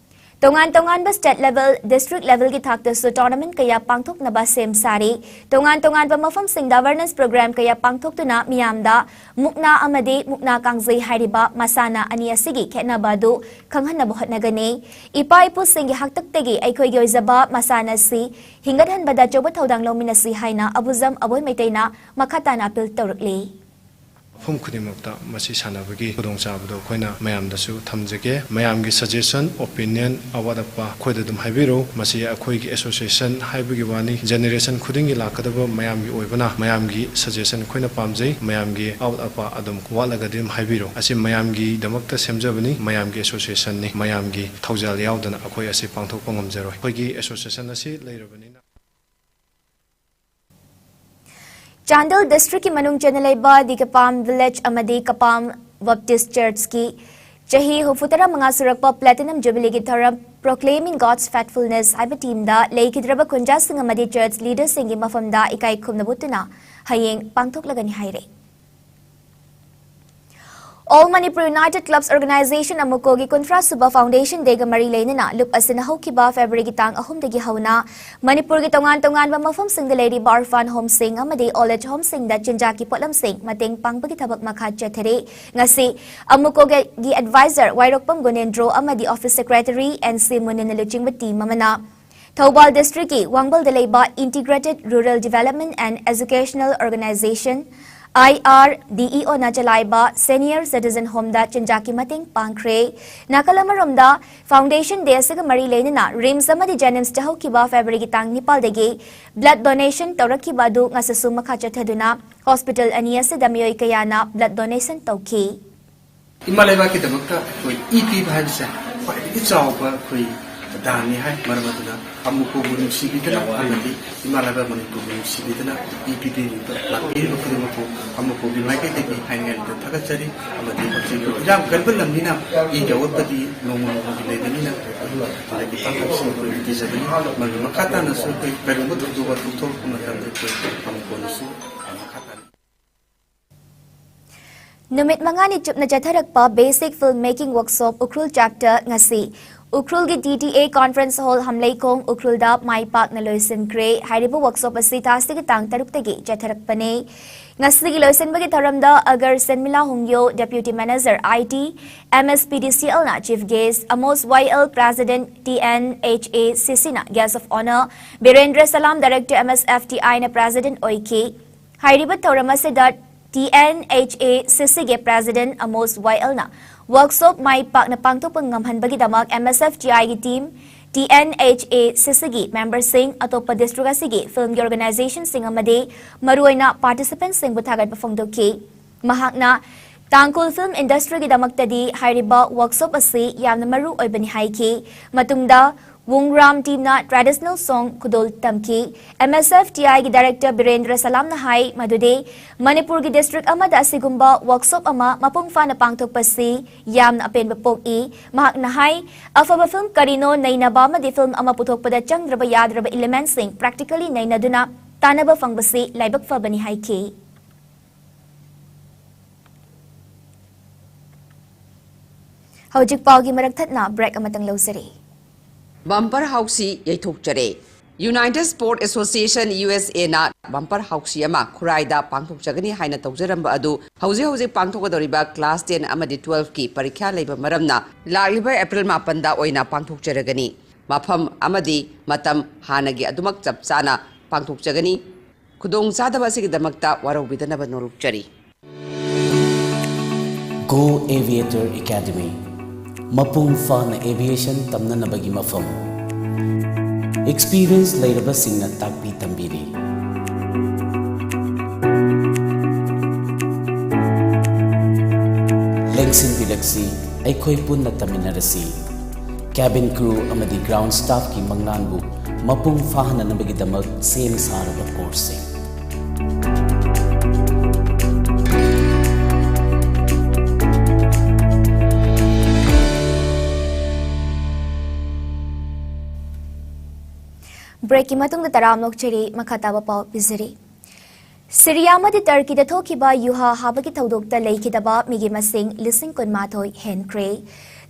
ꯇꯣꯉꯥꯟ ꯇꯣꯉꯥꯟꯕ state level, district levelꯒꯤ ꯊꯥꯛꯇꯁꯨ tournament ꯀꯌꯥ ꯄꯥꯡꯊꯣꯛꯅꯕ ꯁꯦꯝ ꯁꯥꯔꯤ꯫ ꯇꯣꯉꯥꯟ ꯇꯣꯉꯥꯟꯕ ꯃꯐꯝꯁꯤꯡꯗ awareness program ꯀꯌꯥ ꯄꯥꯡꯊꯣꯛꯇꯨꯅ ꯃꯤꯌꯥꯝꯗ ꯃꯨꯛꯅꯥ ꯑꯃꯗꯤ ꯃꯨꯛꯅꯥ ꯀꯥꯡꯖꯩ ꯍꯥꯏꯔꯤꯕ ꯃꯁꯥꯟꯅ ꯑꯅꯤ ꯑꯁꯤꯒꯤ ꯈꯦꯠꯅꯕ ꯑꯗꯨ ꯈꯪꯍꯟꯅꯕ ꯍꯣꯠꯅꯒꯅꯤ꯫ ꯏꯄꯥ ꯏꯄꯨꯁꯤꯡꯒꯤ ꯍꯥꯛꯇꯛꯇꯒꯤ ꯑꯩꯈꯣꯏꯒꯤ ꯑꯣꯏꯖꯕ ꯃꯁꯥꯟꯅ ꯑꯁꯤ ꯍꯤꯡꯒꯠꯍꯟꯕꯗ ꯑꯆꯧꯕ ꯊꯧꯗꯥꯡ ꯂꯧꯃꯤꯟꯅꯁꯤ ꯍꯥꯏꯅ ꯑꯕꯨꯖꯝ ꯑꯕꯣꯏ ꯃꯩꯇꯩꯅ ꯃꯈꯥ ꯇꯥꯅ appeal ꯇꯧꯔꯛꯂꯤ꯫ ꯃꯐꯝ ꯈꯨꯗꯤꯡꯃꯛꯇ ꯃꯁꯤ ꯁꯥꯟꯅꯕꯒꯤ ꯈꯨꯗꯣꯡꯆꯥꯕꯗꯣ ꯑꯩꯈꯣꯏꯅ ꯃꯌꯥꯝꯗꯁꯨ ꯊꯝꯖꯒꯦ꯫ ꯃꯌꯥꯝꯒꯤ suggestion, opinion, ꯑꯋꯥꯠ ꯑꯄꯥ ꯑꯩꯈꯣꯏꯗ ꯑꯗꯨꯝ ꯍꯥꯏꯕꯤꯔꯛꯎ꯫ ꯃꯁꯤ ꯑꯩꯈꯣꯏꯒꯤ association ꯍꯥꯏꯕꯒꯤ ꯋꯥꯅꯤ, generation ꯈꯨꯗꯤꯡꯒꯤ ꯂꯥꯛꯀꯗꯕ ꯃꯌꯥꯝꯒꯤ ꯑꯣꯏꯕꯅ ꯃꯌꯥꯝꯒꯤ suggestion ꯑꯩꯈꯣꯏꯅ ꯄꯥꯝꯖꯩ꯫ ꯃꯌꯥꯝꯒꯤ ꯑꯋꯥꯠ ꯑꯄꯥ ꯑꯗꯨꯝ ꯋꯥꯠꯂꯒꯗꯤ ꯑꯗꯨꯝ ꯍꯥꯏꯕꯤꯔꯛꯎ꯫ ꯑꯁꯤ ꯃꯌꯥꯝꯒꯤꯗꯃꯛꯇ ꯁꯦꯝꯖꯕꯅꯤ, ꯃꯌꯥꯝꯒꯤ associationꯅꯤ꯫ ꯃꯌꯥꯝꯒꯤ ꯊꯧꯖꯥꯜ ꯌꯥꯎꯗꯅ ꯑꯩꯈꯣꯏ ꯑꯁꯤ ꯄꯥꯡꯊꯣꯛꯄ ꯉꯝꯖꯔꯣꯏ꯫ ꯑꯩꯈꯣꯏꯒꯤ association ꯑꯁꯤ ꯂꯩꯔꯕꯅꯤꯅ꯫ ꯆꯥꯟꯗꯦꯜ districtꯀꯤ ꯃꯅꯨꯡ ꯆꯟꯅ ꯂꯩꯕ ꯗꯤꯀꯄꯥꯝ village ꯑꯃꯗꯤ ꯀꯄꯥꯝ Baptist churchꯀꯤ ꯆꯍꯤ ꯍꯨꯝꯐꯨꯇꯔꯥ ꯃꯉꯥ ꯁꯨꯔꯛꯄ platinum jubileeꯒꯤ ꯊꯧꯔꯝ Proclaiming God's Faithfulness ꯍꯥꯏꯕ themeꯗ ꯂꯩꯈꯤꯗ꯭ꯔꯕ ꯈꯨꯟꯖꯥꯁꯤꯡ ꯑꯃꯗꯤ church leaderꯁꯤꯡꯒꯤ ꯃꯐꯝꯗ ꯏꯀꯥꯏ ꯈꯨꯝꯅꯕ ꯎꯠꯇꯨꯅ ꯍꯌꯦꯡ ꯄꯥꯡꯊꯣꯛꯂꯒꯅꯤ ꯍꯥꯏꯔꯦ꯫ All Manipur United Clubs Organisation, ꯑꯃꯨꯀꯣꯒꯤ ꯀꯨꯟꯊ꯭ꯔꯥ ꯁꯨꯕ foundation dayꯒ ꯃꯔꯤ ꯂꯩꯅꯅ ꯂꯨꯞ ꯑꯁꯤꯅ ꯍꯧꯈꯤꯕ Februaryꯒꯤ ꯇꯥꯡ ꯑꯍꯨꯝꯗꯒꯤ ꯍꯧꯅ ꯃꯅꯤꯄꯨꯔꯒꯤ ꯇꯣꯉꯥꯟ ꯇꯣꯉꯥꯟꯕ ꯃꯐꯝꯁꯤꯡꯗ ꯂꯩꯔꯤꯕ orphan homeꯁꯤꯡ ꯑꯃꯗꯤ old age homeꯁꯤꯡꯗ ꯆꯤꯟꯖꯥꯛꯀꯤ ꯄꯣꯠꯂꯝꯁꯤꯡ ꯃꯇꯦꯡ ꯄꯥꯡꯕꯒꯤ ꯊꯕꯛ ꯃꯈꯥ ꯆꯠꯊꯔꯤ꯫ ꯉꯁꯤ ꯑꯃꯨꯀꯣꯒꯤ advisor ꯋꯥꯏꯔꯣꯛꯄꯝ ꯒꯨꯅꯦꯟꯗ꯭ꯔꯣ ꯑꯃꯗꯤ office secretary N C ꯃꯨꯅꯤꯟꯅ ꯂꯨꯆꯤꯡꯕ team ꯑꯃꯅ ꯊꯧꯕꯥꯜ districtꯀꯤ ꯋꯥꯡꯕꯜꯗ ꯂꯩꯕ Integrated Rural Development and Educational Organisation, IRDEOꯅ ꯆꯂꯥꯏꯕ senior citizen homeꯗ ꯆꯤꯟꯖꯥꯛꯀꯤ ꯃꯇꯦꯡ ꯄꯥꯡꯈ꯭ꯔꯦ꯫ ꯅꯥꯀꯜ ꯑꯃꯔꯣꯝꯗ, foundation day ꯑꯁꯤꯒ ꯃꯔꯤ ꯂꯩꯅꯅ RIMS ꯑꯃꯗꯤ JNIMSꯇ ꯍꯧꯈꯤꯕ Februaryꯒꯤ ꯇꯥꯡ ꯅꯤꯄꯥꯜꯗꯒꯤ blood donation ꯇꯧꯔꯛꯈꯤꯕ ꯑꯗꯨ ꯉꯁꯤꯁꯨ ꯃꯈꯥ ꯆꯠꯊꯗꯨꯅ hospital ꯑꯅꯤ ꯑꯁꯤꯗ ꯃꯤꯑꯣꯏ ꯀꯌꯥꯅ blood donation ꯇꯧꯈꯤ꯫ ꯏꯃꯥ ꯂꯩꯕꯥꯛꯀꯤꯗꯃꯛꯇ ꯑꯩꯈꯣꯏ ꯏ ꯄꯤꯕ ꯍꯥꯏꯕꯁꯦ ꯈ꯭ꯋꯥꯏꯗꯒꯤ ꯆꯥꯎꯕ ꯑꯩꯈꯣꯏ ꯗꯥꯟꯅꯤ ꯍꯥꯏ꯫ ꯃꯔꯝ ꯑꯗꯨꯅ ꯑꯃꯨꯛꯄꯕꯨ ꯅꯨꯡꯁꯤꯕꯤꯗꯅ ꯑꯃꯗꯤ ꯏꯃꯥ ꯂꯩꯕꯥꯛ ꯃꯅꯤꯄꯨꯔꯕꯨ ꯅꯨꯡꯁꯤꯕꯤꯗꯅ ꯏ ꯄꯤꯕꯤꯔꯤꯕ ꯂꯥꯛꯄꯤꯔꯤꯕ ꯈꯨꯗꯤꯡꯃꯛꯄꯨ ꯑꯃꯨꯛꯄꯒꯤ ꯃꯥꯏꯀꯩꯗꯒꯤ ꯍꯥꯏꯅꯤꯡꯉꯥꯏꯗ ꯊꯥꯒꯠꯆꯔꯤ꯫ ꯑꯃꯗꯤ ꯍꯧꯖꯤꯛ ꯏꯔꯥꯡ ꯀꯟꯕ ꯂꯝꯅꯤꯅ ꯏ ꯌꯧꯔꯛꯄꯗꯤ ꯅꯣꯡꯃ ꯅꯣꯡꯃꯒꯤ ꯂꯩꯕꯅꯤꯅ ꯑꯗꯨꯒꯤ ꯄꯥꯡꯊꯣꯛꯁꯤꯡ ꯑꯩꯈꯣꯏ ꯄꯤꯖꯕꯅꯤ꯫ ꯃꯗꯨ ꯃꯈꯥ ꯇꯥꯅꯁꯨ ꯑꯩꯈꯣꯏ ꯀꯔꯤꯒꯨꯝꯕ ꯊꯧꯗꯣꯛ ꯋꯥꯊꯣꯛ ꯊꯣꯛꯂꯛꯄ ꯃꯇꯝꯗ ꯑꯩꯈꯣꯏ ꯑꯃꯨꯛꯄꯅꯁꯨ ꯃꯈꯥ ꯇꯥꯅ ꯅꯨꯃꯤꯠ ꯃꯉꯥꯅꯤ ꯆꯨꯞꯅ ꯆꯠꯊꯔꯛꯄ Basic Film Making Workshop Ukhrul chapter ꯉꯁꯤ ꯎꯈ꯭ꯔꯨꯜꯒꯤ TTA Conference Hall ꯍꯝꯂꯩꯈꯣꯡ ꯎꯈ꯭ꯔꯨꯜꯗ ꯃꯥꯏ ꯄꯥꯛꯅ ꯂꯣꯏꯁꯤꯟꯈ꯭ꯔꯦ꯫ ꯍꯥꯏꯔꯤꯕ workshop ꯑꯁꯤ ꯊꯥꯁꯤꯒꯤ ꯇꯥꯡ ꯇꯔꯨꯛꯇꯒꯤ ꯆꯠꯊꯔꯛꯄꯅꯤ꯫ ꯉꯁꯤꯒꯤ ꯂꯣꯏꯁꯤꯟꯕꯒꯤ ꯊꯧꯔꯝꯗ Sagar ꯁꯦꯟꯃꯤꯂꯥ ꯍꯨꯡꯌꯣ, Deputy Manager, IT, MSPDCLꯅ chief guest, ꯑꯃꯣꯁ YL, President, TNHACCꯅ guest of honour, Birendra Salam, Director, MSFTIꯅ president ꯑꯣꯏꯈꯤ꯫ ꯍꯥꯏꯔꯤꯕ ꯊꯧꯔꯝ ꯑꯁꯤꯗ T N H A C C ꯒꯤ President Amos Y L ꯅ workshop ꯃꯥꯏ ꯄꯥꯛꯅ ꯄꯥꯡꯊꯣꯛꯄ ꯉꯝꯍꯟꯕꯒꯤꯗꯃꯛ M S F T I ꯒꯤ team, T N H A C C ꯒꯤ memberꯁꯤꯡ, ꯑꯇꯣꯞꯄ district ꯑꯁꯤꯒꯤ filmꯒꯤ organizationꯁꯤꯡ ꯑꯃꯗꯤ ꯃꯔꯨꯑꯣꯏꯅ participantꯁꯤꯡꯕꯨ ꯊꯥꯒꯠꯄ ꯐꯣꯡꯗꯣꯛꯈꯤ꯫ ꯃꯍꯥꯛꯅ ꯇꯥꯡꯈꯨꯜ film industryꯒꯤꯗꯃꯛꯇꯗꯤ ꯍꯥꯏꯔꯤꯕ workshop ꯑꯁꯤ ꯌꯥꯝꯅ ꯃꯔꯨ ꯑꯣꯏꯕꯅꯤ ꯍꯥꯏꯈꯤ꯫ ꯃꯇꯨꯡꯗ ꯋꯨꯡꯔꯥꯝ teamꯅ traditional song ꯈꯨꯗꯣꯜ ꯇꯝꯈꯤ꯫ M S F T I ꯒꯤ director ꯕꯤꯔꯦꯟꯗ꯭ꯔ ꯁꯂꯥꯝꯅ ꯍꯥꯏ ꯃꯗꯨꯗꯤ ꯃꯅꯤꯄꯨꯔꯒꯤ district ꯑꯃꯗ ꯑꯁꯤꯒꯨꯝꯕ workshop ꯑꯃ ꯃꯄꯨꯡ ꯐꯥꯅ ꯄꯥꯡꯊꯣꯛꯄꯁꯤ ꯌꯥꯝꯅ ꯑꯄꯦꯟꯕ ꯄꯣꯛꯏ꯫ ꯃꯍꯥꯛꯅ ꯍꯥꯏ, ꯑꯐꯕ film ꯀꯔꯤꯅꯣ ꯅꯩꯅꯕ ꯑꯃꯗꯤ film ꯑꯃ ꯄꯨꯊꯣꯛꯄꯗ ꯆꯪꯗ꯭ꯔꯕ ꯌꯥꯗ꯭ꯔꯕ elementꯁꯤꯡ practically ꯅꯩꯅꯗꯨꯅ ꯇꯥꯟꯅꯕ ꯐꯪꯕꯁꯤ ꯂꯥꯏꯕꯛ ꯐꯕꯅꯤ ꯍꯥꯏꯈꯤ꯫ ꯍꯧꯖꯤꯛ ꯄꯥꯎꯒꯤ ꯃꯔꯛ ꯊꯠꯅ break ꯑꯃꯇꯪ ꯂꯧꯖꯔꯤ꯫ Bumper ꯍꯥꯎꯁꯤ ꯌꯩꯊꯣꯛꯆꯔꯦ꯫ United Sport Association, U S A ꯅ bumper ꯍꯥꯎꯁꯤ ꯑꯃ ꯈꯨꯔꯥꯏꯗ ꯄꯥꯡꯊꯣꯛꯆꯒꯅꯤ ꯍꯥꯏꯅ ꯇꯧꯖꯔꯝꯕ ꯑꯗꯨ ꯍꯧꯖꯤꯛ ꯍꯧꯖꯤꯛ ꯄꯥꯡꯊꯣꯛꯀꯗꯧꯔꯤꯕ class ten ꯑꯃꯗꯤ twelve ꯀꯤ ꯄꯔꯤꯈ꯭ꯌꯥ ꯂꯩꯕ ꯃꯔꯝꯅ ꯂꯥꯛꯂꯤꯕ April ꯃꯥꯄꯟꯗ ꯑꯣꯏꯅ ꯄꯥꯡꯊꯣꯛꯆꯔꯒꯅꯤ꯫ ꯃꯐꯝ ꯑꯃꯗꯤ ꯃꯇꯝ ꯍꯥꯟꯅꯒꯤ ꯑꯗꯨꯃꯛ ꯆꯞ ꯆꯥꯅ ꯄꯥꯡꯊꯣꯛꯆꯒꯅꯤ꯫ ꯈꯨꯗꯣꯡꯆꯥꯗꯕ ꯑꯁꯤꯒꯤꯗꯃꯛꯇ ꯋꯥꯔꯧꯕꯤꯗꯅꯕ ꯅꯣꯂꯨꯛꯆꯔꯤ꯫ Go Aviator Academy, ꯃꯄꯨꯡ ꯐꯥꯅ aviation ꯇꯝꯅꯅꯕꯒꯤ ꯃꯐꯝ꯫ Experience ꯂꯩꯔꯕꯁꯤꯡꯅ ꯇꯥꯛꯄꯤ ꯇꯝꯕꯤꯔꯤ꯫ ꯂꯦꯡꯁꯤꯟꯕꯤꯔꯛꯁꯤ, ꯑꯩꯈꯣꯏ ꯄꯨꯟꯅ ꯇꯝꯃꯤꯟꯅꯔꯁꯤ꯫ Cabin crew ꯑꯃꯗꯤ ground staff ꯀꯤ ꯃꯪꯂꯥꯟꯕꯨ ꯃꯄꯨꯡ ꯐꯥꯍꯟꯅꯅꯕꯒꯤꯗꯃꯛ ꯁꯦꯝ ꯁꯥꯔꯕ course ꯁꯤꯡ꯫ Break ꯀꯤ ꯃꯇꯨꯡꯗ ꯇꯔꯥꯝꯅ ꯑꯣꯛꯆꯔꯤ, ꯃꯈꯥ ꯇꯥꯕ ꯄꯥꯎ ꯄꯤꯖꯔꯤ꯫ ꯁꯤꯔꯤꯌꯥ ꯑꯃꯗꯤ ꯇꯔꯀꯤꯗ ꯊꯣꯛꯈꯤꯕ ꯌꯨꯍꯥ ꯍꯥꯕꯒꯤ ꯊꯧꯗꯣꯛꯇ ꯂꯩꯈꯤꯗꯕ ꯃꯤꯒꯤ ꯃꯁꯤꯡ ꯂꯤꯁꯤꯡ ꯀꯨꯟꯃꯥꯊꯣꯏ ꯍꯦꯟꯈ꯭ꯔꯦ꯫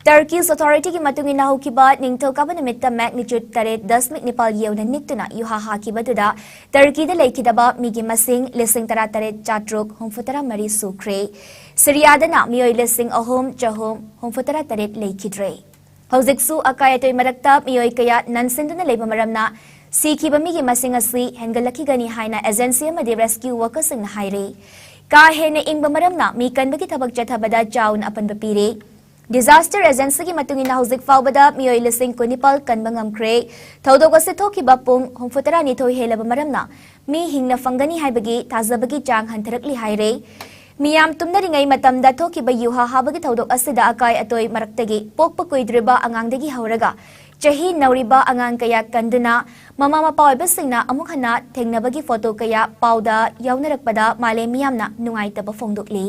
Turkish authority ꯒꯤ ꯃꯇꯨꯡ ꯏꯟꯅ ꯍꯧꯈꯤꯕ ꯅꯤꯡꯊꯧꯀꯥꯕ ꯅꯨꯃꯤꯠꯇ magnitude ꯇꯔꯦꯠ ꯗꯁꯃꯤꯛ ꯅꯤꯄꯥꯜ ꯌꯧꯅ ꯅꯤꯛꯇꯨꯅ ꯌꯨꯍꯥ ꯍꯥꯈꯤꯕꯗꯨꯗ ꯇꯔꯀꯤꯗ ꯂꯩꯈꯤꯗꯕ ꯃꯤꯒꯤ ꯃꯁꯤꯡ ꯂꯤꯁꯤꯡ ꯇꯔꯥꯇꯔꯦꯠ ꯆꯥꯇ꯭ꯔꯨꯛ ꯍꯨꯝꯐꯨꯇꯔꯥ ꯃꯔꯤ ꯁꯨꯈ꯭ꯔꯦ꯫ ꯁꯤꯔꯤꯌꯥꯗꯅ ꯃꯤꯑꯣꯏ ꯂꯤꯁꯤꯡ ꯑꯍꯨꯝ ꯆꯍꯨꯝ ꯍꯨꯝꯐꯨꯇꯔꯥ ꯇꯔꯦꯠ ꯂꯩꯈꯤꯗ꯭ꯔꯦ꯫ ꯍꯧꯖꯤꯛꯁꯨ ꯑꯀꯥꯏ ꯑꯇꯣꯏ ꯃꯔꯛꯇ ꯃꯤꯑꯣꯏ ꯀꯌꯥ ꯅꯟꯁꯤꯟꯗꯨꯅ ꯂꯩꯕ ꯃꯔꯝꯅ ꯁꯤꯈꯤꯕ ꯃꯤꯒꯤ ꯃꯁꯤꯡ ꯑꯁꯤ ꯍꯦꯟꯒꯠꯂꯛꯈꯤꯒꯅꯤ ꯍꯥꯏꯅ agency ꯑꯃꯗꯤ rescue worker ꯁꯤꯡꯅ ꯍꯥꯏꯔꯤ꯫ ꯀꯥ ꯍꯦꯟꯅ ꯏꯪꯕ ꯃꯔꯝꯅ ꯃꯤ ꯀꯟꯕꯒꯤ ꯊꯕꯛ ꯆꯠꯊꯕꯗ ꯆꯥꯎꯅ ꯑꯄꯟꯕ ꯄꯤꯔꯦ꯫ Disaster Agencyꯒꯤ ꯃꯇꯨꯡ ꯏꯟꯅ ꯍꯧꯖꯤꯛ ꯐꯥꯎꯕꯗ ꯃꯤꯑꯣꯏ ꯂꯤꯁꯤꯡ ꯀꯨꯟꯅꯤꯄꯥꯜ ꯀꯟꯕ ꯉꯝꯈ꯭ꯔꯦ꯫ ꯊꯧꯗꯣꯛ ꯑꯁꯤ ꯊꯣꯛꯈꯤꯕ ꯄꯨꯡ ꯍꯨꯝꯐꯨ ꯇꯔꯥꯅꯤꯊꯣꯏ ꯍꯦꯜꯂꯕ ꯃꯔꯝꯅ ꯃꯤ ꯍꯤꯡꯅ ꯐꯪꯒꯅꯤ ꯍꯥꯏꯕꯒꯤ ꯊꯥꯖꯕꯒꯤ ꯆꯥꯡ ꯍꯟꯊꯔꯛꯂꯤ ꯍꯥꯏꯔꯦ꯫ ꯃꯤꯌꯥꯝ ꯇꯨꯝꯅꯔꯤꯉꯩ ꯃꯇꯝꯗ ꯊꯣꯛꯈꯤꯕ ꯌꯨꯍꯥ ꯍꯥꯕꯒꯤ ꯊꯧꯗꯣꯛ ꯑꯁꯤꯗ ꯑꯀꯥꯏ ꯑꯇꯣꯏ ꯃꯔꯛꯇꯒꯤ ꯄꯣꯛꯄ ꯀꯨꯏꯗ꯭ꯔꯤꯕ ꯑꯉꯥꯡꯗꯒꯤ ꯍꯧꯔꯒ ꯆꯍꯤ ꯅꯧꯔꯤꯕ ꯑꯉꯥꯡ ꯀꯌꯥ ꯀꯟꯗꯨꯅ ꯃꯃꯥ ꯃꯄꯥ ꯑꯣꯏꯕꯁꯤꯡꯅ ꯑꯃꯨꯛ ꯍꯟꯅ ꯊꯦꯡꯅꯕꯒꯤ ꯐꯣꯇꯣ ꯀꯌꯥ ꯄꯥꯎꯗ ꯌꯥꯎꯅꯔꯛꯄꯗ ꯃꯥꯂꯦꯝ ꯃꯤꯌꯥꯝꯅ ꯅꯨꯡꯉꯥꯏꯇꯕ ꯐꯣꯡꯗꯣꯛꯂꯤ꯫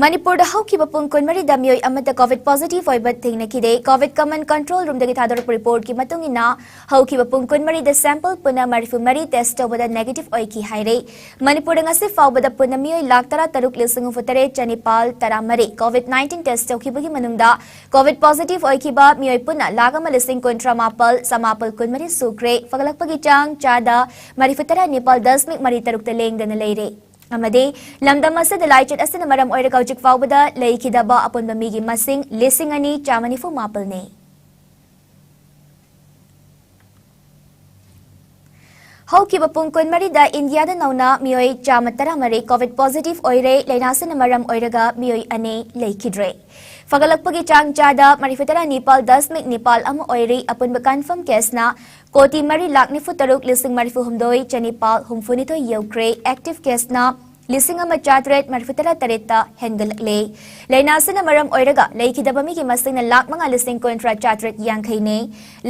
ꯃꯅꯤꯄꯨꯔꯗ ꯍꯧꯈꯤꯕ ꯄꯨꯡ ꯀꯨꯟꯃꯔꯤꯗ ꯃꯤꯑꯣꯏ ꯑꯃꯠꯇ COVID positive ꯑꯣꯏꯕ ꯊꯦꯡꯅꯈꯤꯗꯦ꯫ COVID Command Control Roomꯗꯒꯤ ꯊꯥꯗꯣꯔꯛꯄ reportꯀꯤ ꯃꯇꯨꯡ ꯏꯟꯅ, ꯍꯧꯈꯤꯕ ꯄꯨꯡ ꯀꯨꯟꯃꯔꯤꯗ sample ꯄꯨꯟꯅ ꯃꯔꯤꯐꯨ ꯃꯔꯤ test ꯇꯧꯕꯗ negative ꯑꯣꯏꯈꯤ ꯍꯥꯏꯔꯦ꯫ ꯃꯅꯤꯄꯨꯔꯗ ꯉꯁꯤ ꯐꯥꯎꯕꯗ ꯄꯨꯟꯅ ꯃꯤꯑꯣꯏ ꯂꯥꯈ ꯇꯔꯥ ꯇꯔꯨꯛ ꯂꯤꯁꯤꯡ ꯍꯨꯝꯐꯨ ꯇꯔꯦꯠ ꯆꯅꯤꯄꯥꯜ ꯇꯔꯥ ꯃꯔꯤ COVID nineteen test ꯇꯧꯈꯤꯕꯒꯤ ꯃꯅꯨꯡꯗ COVID positive ꯑꯣꯏꯈꯤꯕ ꯃꯤꯑꯣꯏ ꯄꯨꯟꯅ ꯂꯥꯈ ꯑꯃ ꯂꯤꯁꯤꯡ ꯀꯨꯟꯊ꯭ꯔꯥ ꯃꯥꯄꯜ ꯆꯃꯥꯄꯜ ꯀꯨꯟꯃꯔꯤ ꯁꯨꯈ꯭ꯔꯦ꯫ ꯐꯒꯠꯂꯛꯄꯒꯤ ꯆꯥꯡ ꯆꯥꯗ ꯃꯔꯤꯐꯨ ꯇꯔꯥ ꯅꯤꯄꯥꯜ ꯗꯁꯃꯤꯛ ꯃꯔꯤ ꯇꯔꯨꯛꯇ ꯂꯦꯡꯗꯅ ꯂꯩꯔꯦ꯫ ꯑꯃꯗꯤ ꯂꯝꯗꯝ ꯑꯁꯤꯗ ꯂꯥꯏꯆꯠ ꯑꯁꯤꯅ ꯃꯔꯝ ꯑꯣꯏꯔꯒ ꯍꯧꯖꯤꯛ ꯐꯥꯎꯕꯗ ꯂꯩꯈꯤꯗꯕ ꯑꯄꯨꯟꯕ ꯃꯤꯒꯤ ꯃꯁꯤꯡ ꯂꯤꯁꯤꯡ ꯑꯅꯤ ꯆꯥꯝꯃ ꯅꯤꯐꯨ ꯃꯥꯄꯜꯅꯤ꯫ ꯍꯧꯈꯤꯕ ꯄꯨꯡ ꯀꯨꯟꯃꯔꯤꯗ ꯏꯟꯗꯤꯌꯥꯗ ꯅꯧꯅ ꯃꯤꯑꯣꯏ ꯆꯥꯝꯃ ꯇꯔꯥꯃꯔꯤ COVID positive ꯑꯣꯏꯔꯦ꯫ ꯂꯥꯏꯅꯥ ꯑꯁꯤꯅ ꯃꯔꯝ ꯑꯣꯏꯔꯒ ꯃꯤꯑꯣꯏ ꯑꯅꯤ ꯂꯩꯈꯤꯗ꯭ꯔꯦ꯫ ꯐꯒꯠꯂꯛꯄꯒꯤ ꯆꯥꯡ ꯆꯥꯗ ꯃꯔꯤꯐꯨ ꯇꯔꯥ ꯅꯤꯄꯥꯜ ꯗꯁꯃꯤꯛ ꯅꯤꯄꯥꯜ ꯑꯃ ꯑꯣꯏꯔꯤ꯫ ꯑꯄꯨꯟꯕ confirm caseꯅ ꯀꯣꯇꯤ ꯃꯔꯤ ꯂꯥꯈ ꯅꯤꯐꯨ ꯇꯔꯨꯛ ꯂꯤꯁꯤꯡ ꯃꯔꯤꯐꯨ ꯍꯨꯝꯗꯣꯏ ꯆꯅꯤꯄꯥꯜ ꯍꯨꯝꯐꯨ ꯅꯤꯊꯣꯏ ꯌꯧꯈ꯭ꯔꯦ꯫ Active caseꯅ ꯂꯤꯁꯤꯡ ꯑꯃ ꯆꯥꯇ꯭ꯔꯦꯠ ꯃꯔꯤꯐꯨ ꯇꯔꯥ ꯇꯔꯦꯠꯇ ꯍꯦꯟꯒꯠꯂꯛꯂꯦ꯫ ꯂꯥꯏꯅꯥ ꯑꯁꯤꯅ ꯃꯔꯝ ꯑꯣꯏꯔꯒ ꯂꯩꯈꯤꯗꯕ ꯃꯤꯒꯤ ꯃꯁꯤꯡꯅ ꯂꯥꯈ ꯃꯉꯥ ꯂꯤꯁꯤꯡ ꯀꯨꯟꯊ꯭ꯔꯥ ꯆꯥꯇ꯭ꯔꯦꯠ ꯌꯥꯡꯈꯩꯅꯤ꯫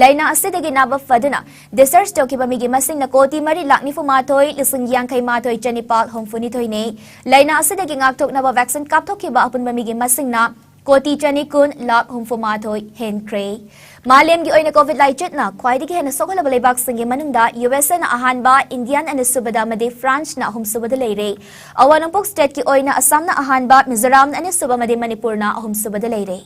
ꯂꯥꯏꯅꯥ ꯑꯁꯤꯗꯒꯤ ꯅꯥꯕ ꯐꯗꯨꯅ discharge ꯇꯧꯈꯤꯕ ꯃꯤꯒꯤ ꯃꯁꯤꯡꯅ ꯀꯣꯇꯤ ꯃꯔꯤ ꯂꯥꯈ ꯅꯤꯐꯨ ꯃꯥꯊꯣꯏ ꯂꯤꯁꯤꯡ ꯌꯥꯡꯈꯩ ꯃꯥꯊꯣꯏ ꯆꯅꯤꯄꯥꯜ ꯍꯨꯝꯐꯨ ꯅꯤꯊꯣꯏꯅꯤ꯫ ꯂꯥꯏꯅꯥ ꯑꯁꯤꯗꯒꯤ ꯉꯥꯛꯊꯣꯛꯅꯕ vaccine ꯀꯥꯞꯊꯣꯛꯈꯤꯕ ꯑꯄꯨꯟꯕ ꯃꯤꯒꯤ ꯃꯁꯤꯡꯅ ꯀꯣꯇꯤ ꯆꯅꯤ ꯀꯨꯟ ꯂꯥꯈ ꯍꯨꯝꯐꯨ ꯃꯥꯊꯣꯏ ꯍꯦꯟꯈ꯭ꯔꯦ꯫ ꯃꯥꯂꯦꯝꯒꯤ ꯑꯣꯏꯅ COVID ꯂꯥꯏꯆꯠꯅ ꯈ꯭ꯋꯥꯏꯗꯒꯤ ꯍꯦꯟꯅ ꯁꯣꯛꯍꯜꯂꯕ ꯂꯩꯕꯥꯛꯁꯤꯡꯒꯤ ꯃꯅꯨꯡꯗ USAꯅ ꯑꯍꯥꯟꯕ, ꯏꯟꯗꯤꯌꯥꯅ ꯑꯅꯤꯁꯨꯕꯗ ꯑꯃꯗꯤ ꯐ꯭ꯔꯥꯟꯁꯅ ꯑꯍꯨꯝꯁꯨꯕꯗ ꯂꯩꯔꯦ꯫ ꯑꯋꯥꯡ ꯅꯣꯡꯄꯣꯛ stateꯀꯤ ꯑꯣꯏꯅ ꯑꯁꯥꯝꯅ ꯑꯍꯥꯟꯕ, ꯃꯤꯖꯣꯔꯥꯝꯅ ꯑꯅꯤꯁꯨꯕ ꯑꯃꯗꯤ ꯃꯅꯤꯄꯨꯔꯅ ꯑꯍꯨꯝꯁꯨꯕꯗ ꯂꯩꯔꯦ꯫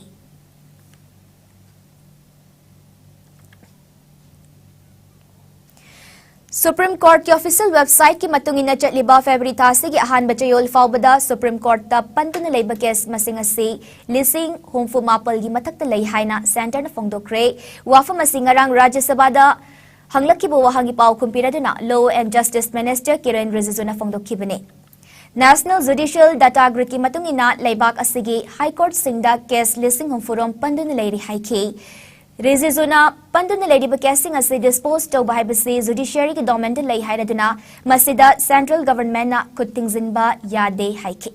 Supreme Courtꯀꯤ official websiteꯀꯤ ꯃꯇꯨꯡ ꯏꯟꯅ ꯆꯠꯂꯤꯕ February ꯊꯥ ꯑꯁꯤꯒꯤ ꯑꯍꯥꯟꯕ ꯆꯌꯣꯜ ꯐꯥꯎꯕꯗ Supreme Courtꯇ ꯄꯟꯗꯨꯅ ꯂꯩꯕ case ꯃꯁꯤꯡ ꯑꯁꯤ ꯂꯤꯁꯤꯡ ꯍꯨꯝꯐꯨ ꯃꯥꯄꯜꯒꯤ ꯃꯊꯛꯇ ꯂꯩ ꯍꯥꯏꯅ centreꯅ ꯐꯣꯡꯗꯣꯛꯈ꯭ꯔꯦ꯫ ꯋꯥꯐꯝ ꯑꯁꯤ ꯉꯔꯥꯡ ꯔꯥꯖ꯭ꯌ ꯁꯚꯥꯗ ꯍꯪꯂꯛꯈꯤꯕ ꯋꯥꯍꯪꯒꯤ ꯄꯥꯎꯈꯨꯝ ꯄꯤꯔꯗꯨꯅ Law and Justice Minister Kiren Rijijuna ꯐꯣꯡꯗꯣꯛꯈꯤꯕꯅꯤ꯫ National Judicial Data Gridꯀꯤ ꯃꯇꯨꯡ ꯏꯟꯅ ꯂꯩꯕꯥꯛ ꯑꯁꯤꯒꯤ High Courtꯁꯤꯡꯗ case ꯂꯤꯁꯤꯡ ꯍꯨꯝꯐꯨꯔꯣꯝ ꯄꯟꯗꯨꯅ ꯂꯩꯔꯤ ꯍꯥꯏꯈꯤ꯫ ꯔꯤꯖꯤꯖꯨꯅ ꯄꯟꯗꯨꯅ ꯂꯩꯔꯤꯕ caseꯁꯤꯡ ꯑꯁꯤ dispose ꯇꯧꯕ ꯍꯥꯏꯕꯁꯤ judiciaryꯒꯤ domainꯗ ꯂꯩ ꯍꯥꯏꯔꯗꯨꯅ ꯃꯁꯤꯗ central governmentꯅ ꯈꯨꯠ ꯊꯤꯡꯖꯤꯟꯕ ꯌꯥꯗꯦ ꯍꯥꯏꯈꯤ꯫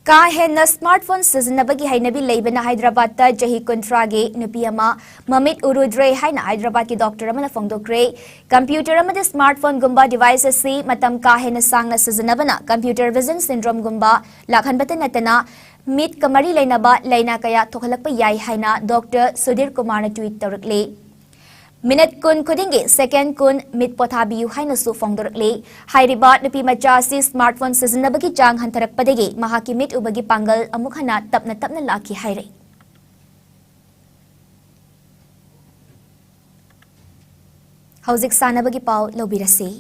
ꯀꯥ ꯍꯦꯟꯅ smartphone ꯁꯤꯖꯤꯟꯅꯕꯒꯤ ꯍꯩꯅꯕꯤ ꯂꯩꯕꯅ ꯍꯥꯏꯗ꯭ꯔꯕꯥꯗꯇ ꯆꯍꯤ ꯀꯨꯟꯊ꯭ꯔꯥꯒꯤ ꯅꯨꯄꯤ ꯑꯃ ꯃꯃꯤꯠ ꯎꯔꯨꯗ꯭ꯔꯦ ꯍꯥꯏꯅ ꯍꯥꯏꯗ꯭ꯔꯕꯥꯗꯀꯤ doctor ꯑꯃꯅ ꯐꯣꯡꯗꯣꯛꯈ꯭ꯔꯦ꯫ Computer ꯑꯃꯗꯤ smartphone ꯒꯨꯝꯕ device ꯑꯁꯤ ꯃꯇꯝ ꯀꯥ ꯍꯦꯟꯅ ꯁꯥꯡꯅ ꯁꯤꯖꯤꯟꯅꯕꯅ computer vision syndrome ꯒꯨꯝꯕ ꯂꯥꯛꯍꯟꯕꯇ ꯅꯠꯇꯅ ꯃꯤꯠꯀ ꯃꯔꯤ ꯂꯩꯅꯕ ꯂꯥꯏꯅꯥ ꯀꯌꯥ ꯊꯣꯛꯍꯜꯂꯛꯄ ꯌꯥꯏ ꯍꯥꯏꯅ doctor ꯁꯨꯙꯤꯔ ꯀꯨꯃꯥꯔꯅ tweet ꯇꯧꯔꯛꯂꯤ꯫ Minute ꯀꯨꯟ ꯈꯨꯗꯤꯡꯒꯤ second ꯀꯨꯟ ꯃꯤꯠ ꯄꯣꯊꯥꯕꯤꯌꯨ ꯍꯥꯏꯅꯁꯨ ꯐꯣꯡꯗꯣꯔꯛꯂꯤ꯫ ꯍꯥꯏꯔꯤꯕ ꯅꯨꯄꯤ ꯃꯆꯥ ꯑꯁꯤ smartphone ꯁꯤꯖꯤꯟꯅꯕꯒꯤ ꯆꯥꯡ ꯍꯟꯊꯔꯛꯄꯗꯒꯤ ꯃꯍꯥꯛꯀꯤ ꯃꯤꯠ ꯎꯕꯒꯤ ꯄꯥꯡꯒꯜ ꯑꯃꯨꯛ ꯍꯟꯅ ꯇꯞꯅ ꯇꯞꯅ ꯂꯥꯛꯈꯤ ꯍꯥꯏꯔꯤ꯫ ꯍꯧꯖꯤꯛ ꯁꯥꯟꯅꯕꯒꯤ ꯄꯥꯎ ꯂꯧꯕꯤꯔꯁꯤ꯫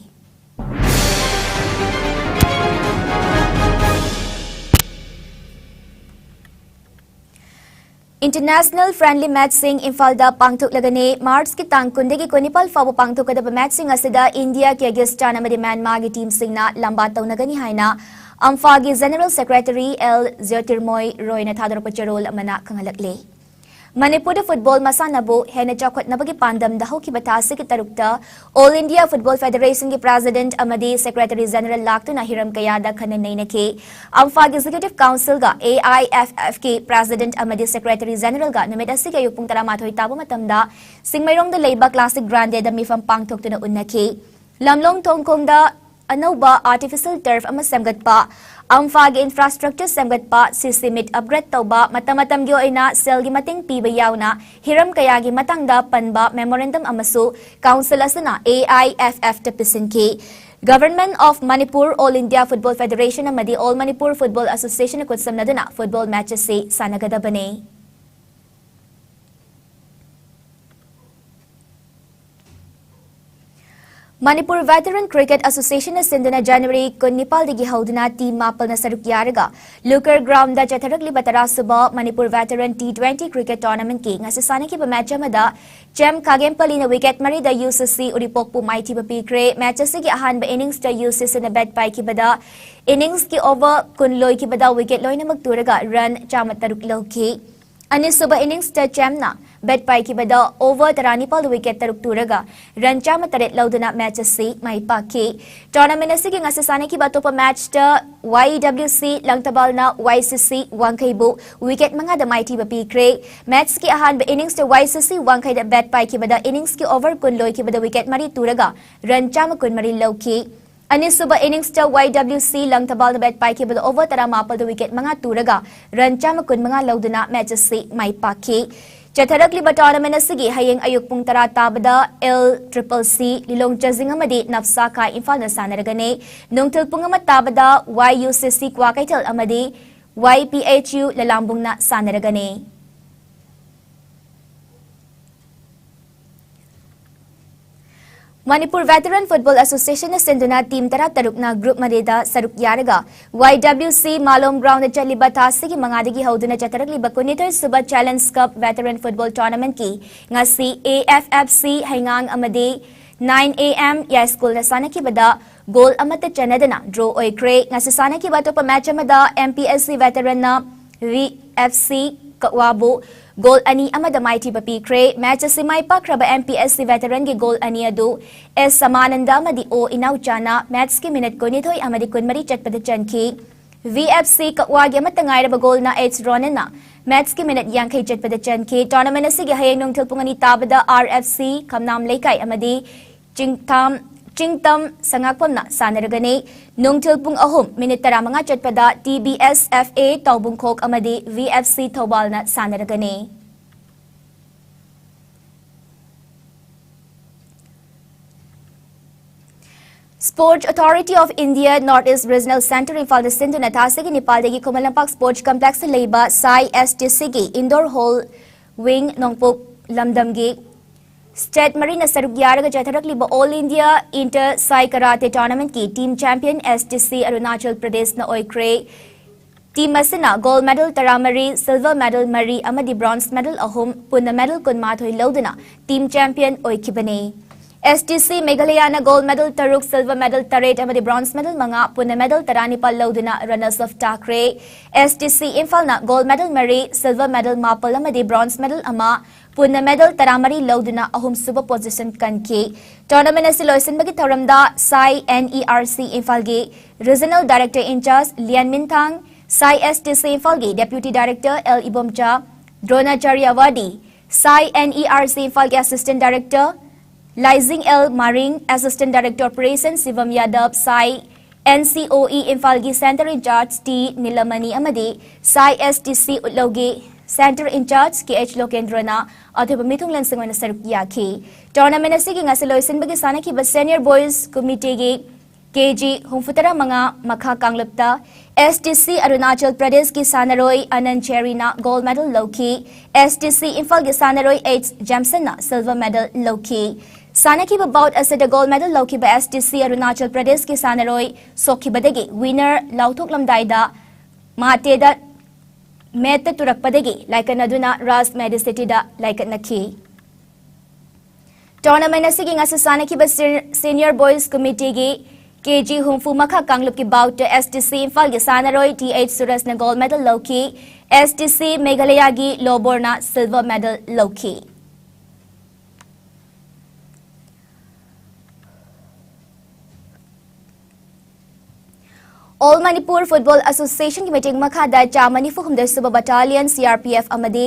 International friendly matchꯁꯤꯡ ꯏꯝꯐꯥꯜꯗ ꯄꯥꯡꯊꯣꯛꯂꯒꯅꯤ꯫ Marchꯀꯤ ꯇꯥꯡ ꯀꯨꯟꯗꯒꯤ ꯀꯨꯟꯅꯤꯄꯥꯜ ꯐꯥꯎꯕ ꯄꯥꯡꯊꯣꯛꯀꯗꯕ matchꯁꯤꯡ ꯑꯁꯤꯗ India, Kyrgyzstan ꯑꯃꯗꯤ Myanmarꯒꯤ teamꯁꯤꯡꯅ ꯂꯝꯕꯥ ꯇꯧꯅꯒꯅꯤ ꯍꯥꯏꯅ ꯑꯝꯐꯥꯒꯤ General Secretary ꯑꯦꯜ ꯖ꯭ꯌꯣꯇꯤꯔꯃꯣꯏ ꯔꯣꯏꯅ ꯊꯥꯗꯣꯔꯛꯄ ꯆꯦꯔꯣꯜ ꯑꯃꯅ ꯈꯪꯍꯜꯂꯛꯂꯤ꯫ ꯃꯅꯤꯄꯨꯔꯗ football ꯃꯁꯥꯟꯅꯕꯨ ꯍꯦꯟꯅ ꯆꯥꯎꯈꯠꯅꯕꯒꯤ ꯄꯥꯟꯗꯝꯗ ꯍꯧꯈꯤꯕ ꯊꯥ ꯑꯁꯤꯒꯤ ꯇꯔꯨꯛꯇ All India Football Federationꯒꯤ President ꯑꯃꯗꯤ Secretary General ꯂꯥꯛꯇꯨꯅ ꯍꯤꯔꯝ ꯀꯌꯥꯗ ꯈꯟꯅ ꯅꯩꯅꯈꯤ꯫ ꯑꯝꯐꯥꯒꯤ Executive Councilꯒ AIFFꯀꯤ President ꯑꯃꯗꯤ Secretary Generalꯒ ꯅꯨꯃꯤꯠ ꯑꯁꯤꯒꯤ ꯑꯌꯨꯛ ꯄꯨꯡ ꯇꯔꯥꯃꯥꯊꯣꯏ ꯇꯥꯕ ꯃꯇꯝꯗ ꯁꯤꯡꯃꯩꯔꯣꯡꯗ ꯂꯩꯕ Classic Grandeꯗ ꯃꯤꯐꯝ ꯄꯥꯡꯊꯣꯛꯇꯨꯅ ꯎꯟꯅꯈꯤ꯫ ꯂꯝꯂꯣꯡ ꯊꯣꯡꯈꯣꯡꯗ ꯑꯅꯧꯕ artificial turf ꯑꯃ ꯁꯦꯝꯒꯠꯄ, ꯑꯝꯐꯥꯒꯤ infrastructure ꯁꯦꯝꯒꯠꯄ, CC meet upgrade ꯇꯧꯕ, ꯃꯇꯝ ꯃꯇꯝꯒꯤ ꯑꯣꯏꯅ ꯁꯦꯜꯒꯤ ꯃꯇꯦꯡ ꯄꯤꯕ ꯌꯥꯎꯅ ꯍꯤꯔꯝ ꯀꯌꯥꯒꯤ ꯃꯇꯥꯡꯗ ꯄꯟꯕ memorandum ꯑꯃꯁꯨ council ꯑꯁꯤꯅ AIFFꯇ ꯄꯤꯁꯤꯟꯈꯤ꯫ Government of Manipur, All India Football Federation ꯑꯃꯗꯤ All Manipur Football Associationꯅ ꯈꯨꯠꯁꯝꯅꯗꯨꯅ football match ꯑꯁꯤ ꯁꯥꯟꯅꯒꯗꯕꯅꯤ꯫ Manipur Veteran Cricket Association ꯅ ꯁꯤꯟꯗꯨꯅ January ꯀꯨꯟꯅꯤꯄꯥꯜꯗꯒꯤ ꯍꯧꯗꯨꯅ team ꯃꯥꯄꯜꯅ ꯁꯔꯨꯛ ꯌꯥꯔꯒ ꯂꯨꯀꯔ ground ꯗ ꯆꯠꯊꯔꯛꯂꯤꯕ ꯇꯔꯥꯁꯨꯕ Manipur Veteran T twenty cricket tournament ꯀꯤ ꯉꯁꯤ ꯁꯥꯟꯅꯈꯤꯕ match ꯑꯃꯗ ꯆꯦꯝ ꯈꯥꯒꯦꯝꯄꯜꯂꯤꯅ wicket ꯃꯔꯤꯗ UCC ꯎꯔꯤꯄꯣꯛꯄꯨ ꯃꯥꯏꯊꯤꯕ ꯄꯤꯈ꯭ꯔꯦ꯫ Match ꯑꯁꯤꯒꯤ ꯑꯍꯥꯟꯕ innings ꯇ UCC ꯅ bat ꯄꯥꯏꯈꯤꯕꯗ innings ꯀꯤ over ꯀꯨꯟ ꯂꯣꯏꯈꯤꯕꯗ wicket ꯂꯣꯏꯅꯃꯛ ꯇꯨꯔꯒ run ꯆꯥꯝꯃ ꯇꯔꯨꯛ ꯂꯧꯈꯤ꯫ ꯑꯅꯤꯁꯨꯕ innings ꯇ ꯆꯦꯝꯅ bat ꯄꯥꯏꯈꯤꯕꯗ over ꯇꯔꯥꯅꯤꯄꯥꯜꯗ wicket ꯇꯔꯨꯛ ꯇꯨꯔꯒ run ꯆꯥꯝꯃ ꯇꯔꯦꯠ ꯂꯧꯗꯨꯅ match ꯑꯁꯤ ꯃꯥꯏ ꯄꯥꯛꯈꯤ꯫ Tournament ꯑꯁꯤꯒꯤ ꯉꯁꯤ ꯁꯥꯟꯅꯈꯤꯕ ꯑꯇꯣꯞꯄ match ꯇ YWC ꯂꯪꯊꯕꯥꯜꯅ YCC ꯋꯥꯡꯈꯩꯕꯨ wicket ꯃꯉꯥꯗ ꯃꯥꯏꯊꯤꯕ ꯄꯤꯈ꯭ꯔꯦ꯫ Match ꯀꯤ ꯑꯍꯥꯟꯕ innings ꯇ YCC ꯋꯥꯡꯈꯩꯗ bat ꯄꯥꯏꯈꯤꯕꯗ innings ꯀꯤ over ꯀꯨꯟ ꯂꯣꯏꯈꯤꯕꯗ wicket ꯃꯔꯤ ꯇꯨꯔꯒ run ꯆꯥꯝꯃ ꯀꯨꯟꯃꯔꯤ ꯂꯧꯈꯤ꯫ ꯑꯅꯤꯁꯨꯕ innings ꯇ YWC ꯂꯪꯊꯕꯥꯜꯅ bat ꯄꯥꯏꯈꯤꯕꯗ over ꯇꯔꯥꯃꯥꯄꯜꯗ wicket ꯃꯉꯥ ꯇꯨꯔꯒ run ꯆꯥꯝꯃ ꯀꯨꯟꯃꯉꯥ ꯂꯧꯗꯨꯅ match ꯑꯁꯤ ꯃꯥꯏ ꯄꯥꯛꯈꯤ꯫ ꯆꯠꯊꯔꯛꯂꯤꯕ tournament ꯑꯁꯤꯒꯤ ꯍꯌꯦꯡ ꯑꯌꯨꯛ ꯄꯨꯡ ꯇꯔꯥ ꯇꯥꯕꯗ L triple C ꯂꯤꯂꯣꯡ ꯆꯥꯖꯤꯡ ꯑꯃꯗꯤ ꯅꯞꯁꯥ ꯈꯥ ꯏꯝꯐꯥꯜꯅ ꯁꯥꯟꯅꯔꯒꯅꯤ꯫ ꯅꯨꯡꯊꯤꯜ ꯄꯨꯡ ꯑꯃ ꯇꯥꯕꯗ YUCC ꯀ꯭ꯋꯥꯀꯩꯊꯦꯜ ꯑꯃꯗꯤ YPHU ꯂꯂꯥꯝꯕꯨꯡꯅ ꯁꯥꯟꯅꯔꯒꯅꯤ꯫ Manipur Veteran Football Association ꯅ ꯁꯤꯟꯗꯨꯅ team ꯇꯔꯥꯇꯔꯨꯛꯅ group ꯃꯔꯤꯗ ꯁꯔꯨꯛ ꯌꯥꯔꯒ YWC ꯃꯥꯂꯣꯝ ground ꯗ ꯆꯠꯂꯤꯕ ꯊꯥ ꯑꯁꯤꯒꯤ ꯃꯉꯥꯗꯒꯤ ꯍꯧꯗꯨꯅ ꯆꯠꯊꯔꯛꯂꯤꯕ ꯀꯨꯟꯅꯤꯊꯣꯏ ꯁꯨꯕ Challenge Cup Veteran Football Tournament ꯀꯤ ꯉꯁꯤ AFFC ꯍꯩꯉꯥꯡ ꯑꯃꯗꯤ nine AM ꯌꯥꯏꯁ꯭ꯀꯨꯜꯅ ꯁꯥꯟꯅꯈꯤꯕꯗ goal ꯑꯃꯠꯇ ꯆꯟꯅꯗꯅ draw ꯑꯣꯏꯈ꯭ꯔꯦ꯫ ꯉꯁꯤ ꯁꯥꯟꯅꯈꯤꯕ ꯑꯇꯣꯞꯄ match ꯑꯃꯗ MPSC Veteran ꯅ VFC ꯀꯛꯋꯥꯕꯨ goal ꯑꯅꯤ ꯑꯃꯗ ꯃꯥꯏꯊꯤꯕ ꯄꯤꯈ꯭ꯔꯦ꯫ Match ꯑꯁꯤ ꯃꯥꯏ ꯄꯥꯛꯈ꯭ꯔꯕ MPSC Veteran ꯒꯤ goal ꯑꯅꯤ ꯑꯗꯨ S ꯁꯃꯥꯅꯟꯗ ꯑꯃꯗꯤ O ꯏꯅꯥꯎꯆꯥꯅ match ꯀꯤ minute ꯀꯨꯟꯅꯤꯊꯣꯏ ꯑꯃꯗꯤ ꯀꯨꯟꯃꯔꯤ ꯆꯠꯄꯗ ꯆꯟꯈꯤ꯫ VFC ꯀꯛꯋꯥꯒꯤ ꯑꯃꯠꯇ ꯉꯥꯏꯔꯕ goal ꯅ H ꯔꯣꯅꯟꯅ match ꯀꯤ minute ꯌꯥꯡꯈꯩ ꯆꯠꯄꯗ ꯆꯟꯈꯤ꯫ Tournament ꯑꯁꯤꯒꯤ ꯍꯌꯦꯡ ꯅꯨꯡꯊꯤꯜ ꯄꯨꯡ ꯑꯅꯤ ꯇꯥꯕꯗ RFC ꯈꯝꯅꯥꯝ ꯂꯩꯀꯥꯏ ꯑꯃꯗꯤ ꯆꯤꯡꯊꯥꯝ, ꯆꯤꯡꯇꯝ ꯁꯉꯥꯛꯐꯝꯅ ꯁꯥꯟꯅꯔꯒꯅꯤ꯫ ꯅꯨꯡꯊꯤꯜ ꯄꯨꯡ ꯑꯍꯨꯝ minute ꯇꯔꯥꯃꯉꯥ ꯆꯠꯄꯗ TBSFA ꯇꯥꯎꯕꯨꯡꯈꯣꯛ ꯑꯃꯗꯤ VFC ꯊꯧꯕꯥꯜꯅ ꯁꯥꯟꯅꯔꯒꯅꯤ꯫ Sports Authority of India North East Regional Centre ꯏꯝꯐꯥꯜꯗ ꯁꯤꯟꯗꯨꯅ ꯊꯥ ꯑꯁꯤꯒꯤ ꯅꯤꯄꯥꯜꯗꯒꯤ ꯈꯨꯃꯟ ꯂꯝꯄꯥꯛ Sports Complex ꯇ ꯂꯩꯕ ꯁꯥꯏ STC ꯒꯤ indoor hall wing ꯅꯣꯡꯄꯣꯛ ꯂꯝꯗꯝꯒꯤ State ꯃꯔꯤꯅ ꯁꯔꯨꯛ ꯌꯥꯔꯒ ꯆꯠꯊꯔꯛꯂꯤꯕ All India Inter Sai Karate Tournamentꯀꯤ team champion S T C Arunachal Pradeshꯅ ꯑꯣꯏꯈ꯭ꯔꯦ꯫ Team ꯑꯁꯤꯅ gold medal ꯇꯔꯥꯃꯔꯤ, silver medal ꯃꯔꯤ ꯑꯃꯗꯤ bronze medal ꯑꯍꯨꯝ, ꯄꯨꯟꯅ medal ꯀꯨꯟꯃꯥꯊꯣꯏ ꯂꯧꯗꯨꯅ team champion ꯑꯣꯏꯈꯤꯕꯅꯤ꯫ S T C Meghalayana gold medal ꯇꯔꯨꯛ, silver medal ꯇꯔꯦꯠ ꯑꯃꯗꯤ bronze medal ꯃꯉꯥ, ꯄꯨꯟꯅ medal ꯇꯔꯥꯅꯤꯄꯥꯜ ꯂꯧꯗꯨꯅ runners up ꯇꯥꯈ꯭ꯔꯦ꯫ S T C ꯏꯝꯐꯥꯜꯅ gold medal ꯃꯔꯤ, silver medal ꯃꯥꯄꯜ ꯑꯃꯗꯤ bronze medal ꯑꯃ, ꯄꯨꯟꯅ medal ꯇꯔꯥꯃꯔꯤ ꯂꯧꯗꯨꯅ ꯑꯍꯨꯝꯁꯨꯕ position ꯀꯟꯈꯤ꯫ Tournament ꯑꯁꯤ ꯂꯣꯏꯁꯤꯟꯕꯒꯤ ꯊꯧꯔꯝꯗ Sai N E R C ꯏꯝꯐꯥꯜꯒꯤ Regional Director in Charge ꯂꯤꯌꯥꯟ ꯃꯤꯟꯊꯥꯡ, Sai S T C ꯏꯝꯐꯥꯜꯒꯤ Deputy Director L ꯏꯕꯣꯝꯆꯥ, ꯗ꯭ꯔꯣꯅꯥꯆꯥꯔ꯭ꯌ ꯋꯥꯗꯤ, Sai N E R C ꯏꯝꯐꯥꯜꯒꯤ Assistant Director Laijing L Maring, Assistant Director Operation Shivam Yadav, Sai N C O E ꯏꯝꯐꯥꯜꯒꯤ Center in Charge T Nilamani ꯑꯃꯗꯤ Sai S T C ꯎꯠꯂꯧꯒꯤ Center in Charge K H ꯂꯣꯀꯦꯟꯗ꯭ꯔꯣꯅ ꯑꯊꯣꯏꯕ ꯃꯤꯊꯨꯡꯂꯦꯟꯁꯤꯡ ꯑꯣꯏꯅ ꯁꯔꯨꯛ ꯌꯥꯈꯤ꯫ Tournament ꯑꯁꯤꯒꯤ ꯉꯁꯤ ꯂꯣꯏꯁꯤꯟꯕꯒꯤ ꯁꯥꯟꯅꯈꯤꯕ Senior Boys Committeeꯒꯤ ꯀꯦ ꯖꯤ ꯍꯨꯝꯐꯨꯇꯔꯥ ꯃꯉꯥ ꯃꯈꯥ ꯀꯥꯡꯂꯨꯞꯇ S T C Arunachal Pradeshꯀꯤ ꯁꯥꯟꯅꯔꯣꯏ ꯑꯅꯟ ꯆꯦꯔꯤꯅ gold medal ꯂꯧꯈꯤ꯫ S T C ꯏꯝꯐꯥꯜꯒꯤ ꯁꯥꯟꯅꯔꯣꯏ H ꯖꯦꯝꯁꯟꯅ silver medal ꯂꯧꯈꯤ꯫ ꯁꯥꯟꯅꯈꯤꯕ bout ꯑꯁꯤꯗ gold medal ꯂꯧꯈꯤꯕ S T C Arunachal Pradeshꯀꯤ ꯁꯥꯟꯅꯔꯣꯏ ꯁꯣꯛꯈꯤꯕꯗꯒꯤ winner ꯂꯥꯎꯊꯣꯛꯂꯝꯗꯥꯏꯗ ꯃꯥꯇꯦꯗ ꯃꯦꯠꯇ ꯇꯨꯔꯛꯄꯗꯒꯤ ꯂꯥꯏꯀꯠꯅꯗꯨꯅ ꯔꯥꯖ ꯃꯦꯗꯤꯁꯤꯇꯤꯗ ꯂꯥꯏꯀꯠꯅꯈꯤ꯫ Tournament ꯑꯁꯤꯒꯤ ꯉꯁꯤ ꯁꯥꯟꯅꯈꯤꯕ Senior Boys Committeeꯒꯤ ꯀꯦ ꯖꯤ ꯍꯨꯝꯐꯨ ꯃꯈꯥ ꯀꯥꯡꯂꯨꯞꯀꯤ boutꯇ S T C ꯏꯝꯐꯥꯜꯒꯤ ꯁꯥꯟꯅꯔꯣꯏ ꯇꯤ ꯑꯩꯆ ꯁꯨꯔꯦꯁꯅ gold medal ꯂꯧꯈꯤ꯫ S T C ꯃꯦꯘꯥꯂꯌꯥꯒꯤ ꯂꯣꯕꯣꯔꯅ silver medal ꯂꯧꯈꯤ꯫ All Manipur Football Associationꯒꯤ ꯃꯇꯦꯡ ꯃꯈꯥꯗ ꯆꯥꯝꯃ ꯅꯤꯐꯨ ꯍꯨꯝꯗꯣꯏ ꯁꯨꯕ Battalion C R P F ꯑꯃꯗꯤ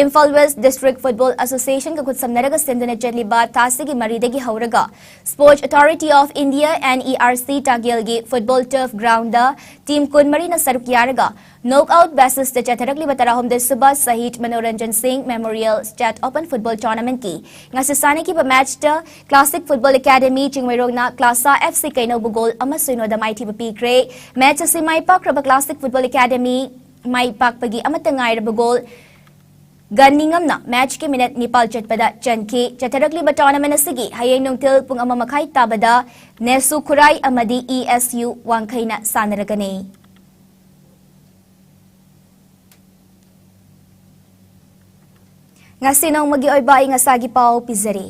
Imphal West District Football Associationꯒ ꯈꯨꯠꯁꯝꯅꯔꯒ ꯁꯦꯝꯗꯨꯅ ꯆꯠꯂꯤꯕ ꯊꯥꯁꯤꯒꯤ ꯃꯔꯤꯗꯒꯤ ꯍꯧꯔꯒ Sports Authority of India, N E R C ꯇꯥꯒꯦꯜꯒꯤ football turf groundꯗ team ꯀꯨꯟꯃꯔꯤꯅ ꯁꯔꯨꯛ ꯌꯥꯔꯒ knockout basisꯇ ꯆꯠꯊꯔꯛꯂꯤꯕ ꯇꯔꯥꯍꯨꯝꯗꯣꯏ ꯁꯨꯕ ꯁꯍꯤꯗ ꯃꯅꯣꯔꯟꯖꯟ ꯁꯤꯡ Memorial State Open Football Tournamentꯀꯤ ꯉꯁꯤ ꯁꯥꯟꯅꯈꯤꯕ matchꯇ Classic Football Academy ꯆꯤꯡꯃꯩꯔꯣꯡꯅ ꯀ꯭ꯂꯥꯁꯥ F C ꯀꯩꯅꯧꯕꯨ goal ꯑꯃ ꯁꯤꯅꯣꯗ ꯃꯥꯏꯊꯤꯕ ꯄꯤꯈ꯭ꯔꯦ꯫ Match ꯑꯁꯤ ꯃꯥꯏ ꯄꯥꯛꯈ꯭ꯔꯕ Classic Football Academy ꯃꯥꯏ ꯄꯥꯛꯄꯒꯤ ꯑꯃꯠꯇ ꯉꯥꯏꯔꯕ goal ꯒꯟꯅꯤꯉꯝꯅ ꯃꯦꯆꯀꯤ ꯃꯤꯅꯠ ꯅꯤꯄꯥꯜ ꯆꯠꯄꯗ ꯆꯟꯈꯤ꯫ ꯆꯠꯊꯔꯛꯂꯤꯕ ꯇꯣꯔꯅꯥꯃꯦꯟ ꯑꯁꯤꯒꯤ ꯍꯌꯦꯡ ꯅꯨꯡꯊꯤꯜ ꯄꯨꯡ ꯑꯃ ꯃꯈꯥꯏ ꯇꯥꯕꯗ ꯅꯦꯁꯨ ꯈꯨꯔꯥꯏ ꯑꯃꯗꯤ ꯏ ꯑꯦꯁ ꯌꯨ ꯋꯥꯡꯈꯩꯅ ꯁꯥꯟꯅꯔꯒꯅꯤ꯫ ꯉꯁꯤ ꯅꯣꯡꯃꯒꯤ ꯑꯣꯏꯕ ꯑꯏꯪ ꯑꯁꯥꯒꯤ ꯄꯥꯎ ꯄꯤꯖꯔꯤ꯫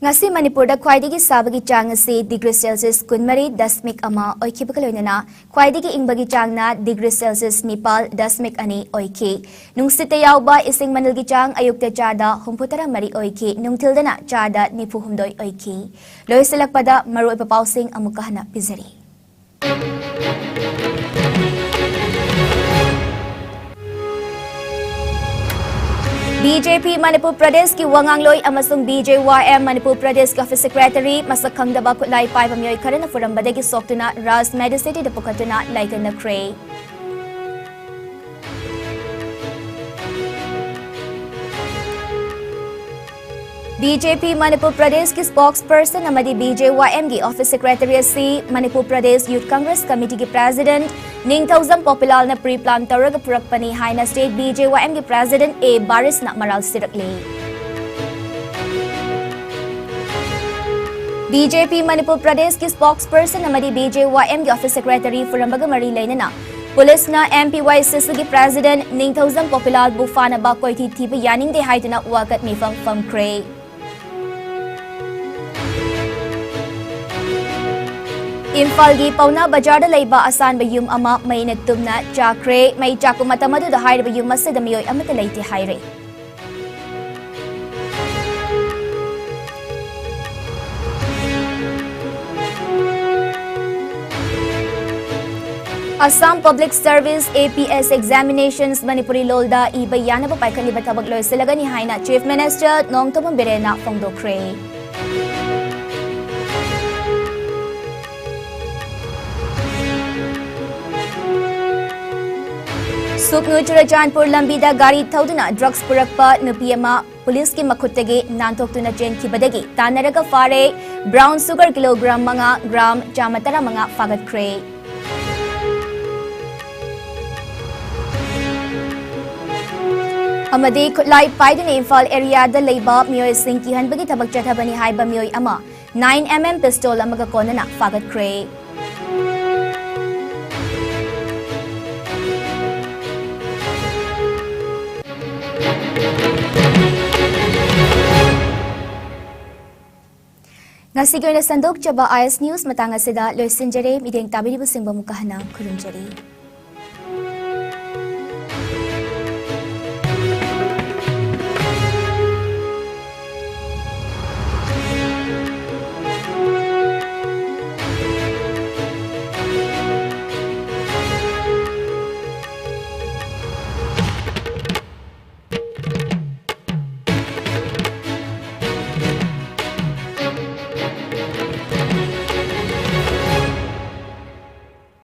ꯉꯁꯤ ꯃꯅꯤꯄꯨꯔꯗ ꯈ꯭ꯋꯥꯏꯗꯒꯤ ꯁꯥꯕꯒꯤ ꯆꯥꯡ ꯑꯁꯤ ꯗꯤꯒ꯭ꯔꯤ ꯁꯦꯜꯁꯤꯌꯁ ꯀꯨꯟꯃꯔꯤ ꯗꯁꯃꯤꯛ ꯑꯃ ꯑꯣꯏꯈꯤꯕꯒ ꯂꯣꯏꯅꯅ ꯈ꯭ꯋꯥꯏꯗꯒꯤ ꯏꯪꯕꯒꯤ ꯆꯥꯡꯅ ꯗꯤꯒ꯭ꯔꯤ ꯁꯦꯜꯁꯤꯌꯁ ꯅꯤꯄꯥꯜ ꯗꯁꯃꯤꯛ ꯑꯅꯤ ꯑꯣꯏꯈꯤ꯫ ꯅꯨꯡꯁꯤꯠꯇ ꯌꯥꯎꯕ ꯏꯁꯤꯡ ꯃꯅꯤꯜꯒꯤ ꯆꯥꯡ ꯑꯌꯨꯛꯇ ꯆꯥꯗ ꯍꯨꯝꯐꯨꯇꯔꯥ ꯃꯔꯤ ꯑꯣꯏꯈꯤ, ꯅꯨꯡꯊꯤꯜꯗꯅ ꯆꯥꯗ ꯅꯤꯐꯨ ꯍꯨꯝꯗꯣꯏ ꯑꯣꯏꯈꯤ꯫ ꯂꯣꯏꯁꯤꯜꯂꯛꯄꯗ ꯃꯔꯨꯑꯣꯏꯕ ꯄꯥꯎꯁꯤꯡ ꯑꯃꯨꯛꯀ ꯍꯟꯅ ꯄꯤꯖꯔꯤ꯫ ꯕꯤ ꯖꯦ ꯄꯤ ꯃꯅꯤꯄꯨꯔ ꯄ꯭ꯔꯗꯦꯁꯀꯤ ꯋꯥꯉꯥꯡꯂꯣꯏ ꯑꯃꯁꯨꯡ ꯕꯤ ꯖꯦ ꯋꯥꯏ ꯑꯦꯝ ꯃꯅꯤꯄꯨꯔ ꯄ꯭ꯔꯗꯦꯁꯀꯤ ꯑꯣꯐꯤꯁ ꯁꯦꯀ꯭ꯔꯦꯇꯔꯤ ꯃꯁꯛ ꯈꯪꯗꯕ ꯈꯨꯠꯂꯥꯏ ꯄꯥꯏꯕ ꯃꯤꯑꯣꯏ ꯈꯔꯅ ꯐꯨꯔꯝꯕꯗꯒꯤ ꯁꯣꯛꯇꯨꯅ ꯔꯥꯖ ꯃꯦꯗꯤꯁꯤꯇꯤꯗ ꯄꯨꯈꯠꯇꯨꯅ ꯂꯥꯏꯀꯠꯅꯈ꯭ꯔꯦ꯫ ꯕꯤ ꯖꯦ ꯄꯤ ꯃꯅꯤꯄꯨꯔ ꯄ꯭ꯔꯗꯦꯁꯀꯤ ꯁ꯭ꯄꯣꯛꯁ ꯄꯔꯁꯟ ꯑꯃꯗꯤ ꯕꯤ ꯖꯦ ꯋꯥꯏ ꯑꯦꯝꯒꯤ ꯑꯣꯐꯤꯁ ꯁꯦꯀ꯭ꯔꯦꯇꯔꯤ ꯑꯁꯤ ꯃꯅꯤꯄꯨꯔ ꯄ꯭ꯔꯗꯦꯁ ꯌꯨꯊ ꯀꯪꯒ꯭ꯔꯦꯁ ꯀꯃꯤꯇꯤꯒꯤ ꯄ꯭ꯔꯦꯁꯤꯗꯦꯟꯠ ꯅꯤꯡꯊꯧꯖꯝ ꯄꯣꯄꯤꯂꯥꯜꯅ ꯄ꯭ꯔꯤ ꯄ꯭ꯂꯥꯟ ꯇꯧꯔꯒ ꯄꯨꯔꯛꯄꯅꯤ ꯍꯥꯏꯅ ꯁ꯭ꯇꯦꯠ ꯕꯤ ꯖꯦ ꯋꯥꯏ ꯑꯦꯝꯒꯤ ꯄ꯭ꯔꯦꯁꯤꯗꯦꯟꯠ ꯑꯦ ꯕꯥꯔꯤꯁꯅ ꯃꯔꯥꯜ ꯁꯤꯔꯛꯂꯤ꯫ ꯕꯤ ꯖꯦ ꯄꯤ ꯃꯅꯤꯄꯨꯔ ꯄ꯭ꯔꯗꯦꯁꯀꯤ ꯁ꯭ꯄꯣꯛꯁ ꯄꯔꯁꯟ ꯑꯃꯗꯤ ꯕꯤ ꯖꯦ ꯋꯥꯏ ꯑꯦꯝꯒꯤ ꯑꯣꯐꯤꯁ ꯁꯦꯀ꯭ꯔꯦꯇꯔꯤ ꯐꯨꯔꯝꯕꯒ ꯃꯔꯤ ꯂꯩꯅꯅ ꯄꯨꯂꯤꯁꯅ ꯑꯦꯝ ꯄꯤ ꯋꯥꯏ ꯁꯤ ꯁꯤꯒꯤ ꯄ꯭ꯔꯦꯁꯤꯗꯦꯟꯠ ꯅꯤꯡꯊꯧꯖꯝ ꯄꯣꯄꯤꯂꯥꯜꯕꯨ ꯐꯥꯅꯕ ꯀꯣꯏꯊꯤ ꯊꯤꯕ ꯌꯥꯅꯤꯡꯗꯦ ꯍꯥꯏꯗꯨꯅ ꯋꯥꯀꯠ ꯃꯤꯐꯝ ꯐꯝꯈ꯭ꯔꯦ꯫ ꯏꯝꯐꯥꯜꯒꯤ ꯄꯥꯎꯅꯥ ꯕꯖꯥꯔꯗ ꯂꯩꯕ ꯑꯁꯥꯟꯕ ꯌꯨꯝ ꯑꯃ ꯃꯩꯅ ꯇꯨꯝꯅ ꯆꯥꯛꯈ꯭ꯔꯦ꯫ ꯃꯩ ꯆꯥꯛꯄ ꯃꯇꯝ ꯑꯗꯨꯗ ꯍꯥꯏꯔꯤꯕ ꯌꯨꯝ ꯑꯁꯤꯗ ꯃꯤꯑꯣꯏ ꯑꯃꯠꯇ ꯂꯩꯇꯦ ꯍꯥꯏꯔꯦ꯫ Assam Public Service, A P S, examinations Manipuri ꯂꯣꯜꯗ ꯏꯕ ꯌꯥꯅꯕ ꯄꯥꯏꯈꯠꯂꯤꯕ ꯊꯕꯛ ꯂꯣꯏꯁꯤꯜꯂꯒꯅꯤ ꯍꯥꯏꯅ Chief Minister ꯅꯣꯡꯊꯣꯝꯕꯝ ꯕꯤꯔꯦꯟꯅ ꯐꯣꯡꯗꯣꯛꯈ꯭ꯔꯦ꯫ ꯁꯨꯛꯅꯨ ꯆꯨꯔꯆꯥꯟꯄꯨꯔ ꯂꯝꯕꯤꯗ ꯒꯥꯔꯤ ꯊꯧꯗꯨꯅ ꯗ꯭ꯔꯒꯁ ꯄꯨꯔꯛꯄ ꯅꯨꯄꯤ ꯑꯃ ꯄꯨꯂꯤꯁꯀꯤ ꯃꯈꯨꯠꯇꯒꯤ ꯅꯥꯟꯊꯣꯛꯇꯨꯅ ꯆꯦꯟꯈꯤꯕꯗꯒꯤ ꯇꯥꯟꯅꯔꯒ ꯐꯥꯔꯦ꯫ ꯕ꯭ꯔꯥꯎꯟ ꯁꯨꯒꯔ ꯀꯤꯂꯣꯒ꯭ꯔꯥꯝ ꯃꯉꯥ, ꯒ꯭ꯔꯥꯝ ꯆꯥꯝꯃ ꯇꯔꯥꯃꯉꯥ ꯐꯥꯒꯠꯈ꯭ꯔꯦ꯫ ꯑꯃꯗꯤ ꯈꯨꯠꯂꯥꯏ ꯄꯥꯏꯗꯨꯅ ꯏꯝꯐꯥꯜ ꯑꯦꯔꯤꯌꯥꯗ ꯂꯩꯕ ꯃꯤꯑꯣꯏꯁꯤꯡ ꯀꯤꯍꯟꯕꯒꯤ ꯊꯕꯛ ꯆꯠꯊꯕꯅꯤ ꯍꯥꯏꯕ ꯃꯤꯑꯣꯏ ꯑꯃ nine M M pistol ꯑꯃꯒ ꯀꯣꯟꯅꯅ ꯐꯥꯒꯠꯈ꯭ꯔꯦ꯫ ꯉꯁꯤꯒꯤ ꯑꯣꯏꯅ ꯁꯟꯗꯣꯛꯆꯕ I S news ꯃꯇꯥꯡ ꯑꯁꯤꯗ ꯂꯣꯏꯁꯤꯟꯖꯔꯦ꯫ ꯃꯤꯠꯌꯦꯡ ꯇꯥꯕꯤꯔꯤꯕꯁꯤꯡꯕꯨ ꯑꯃꯨꯛꯀ ꯍꯟꯅ ꯈꯨꯔꯨꯝꯖꯔꯤ꯫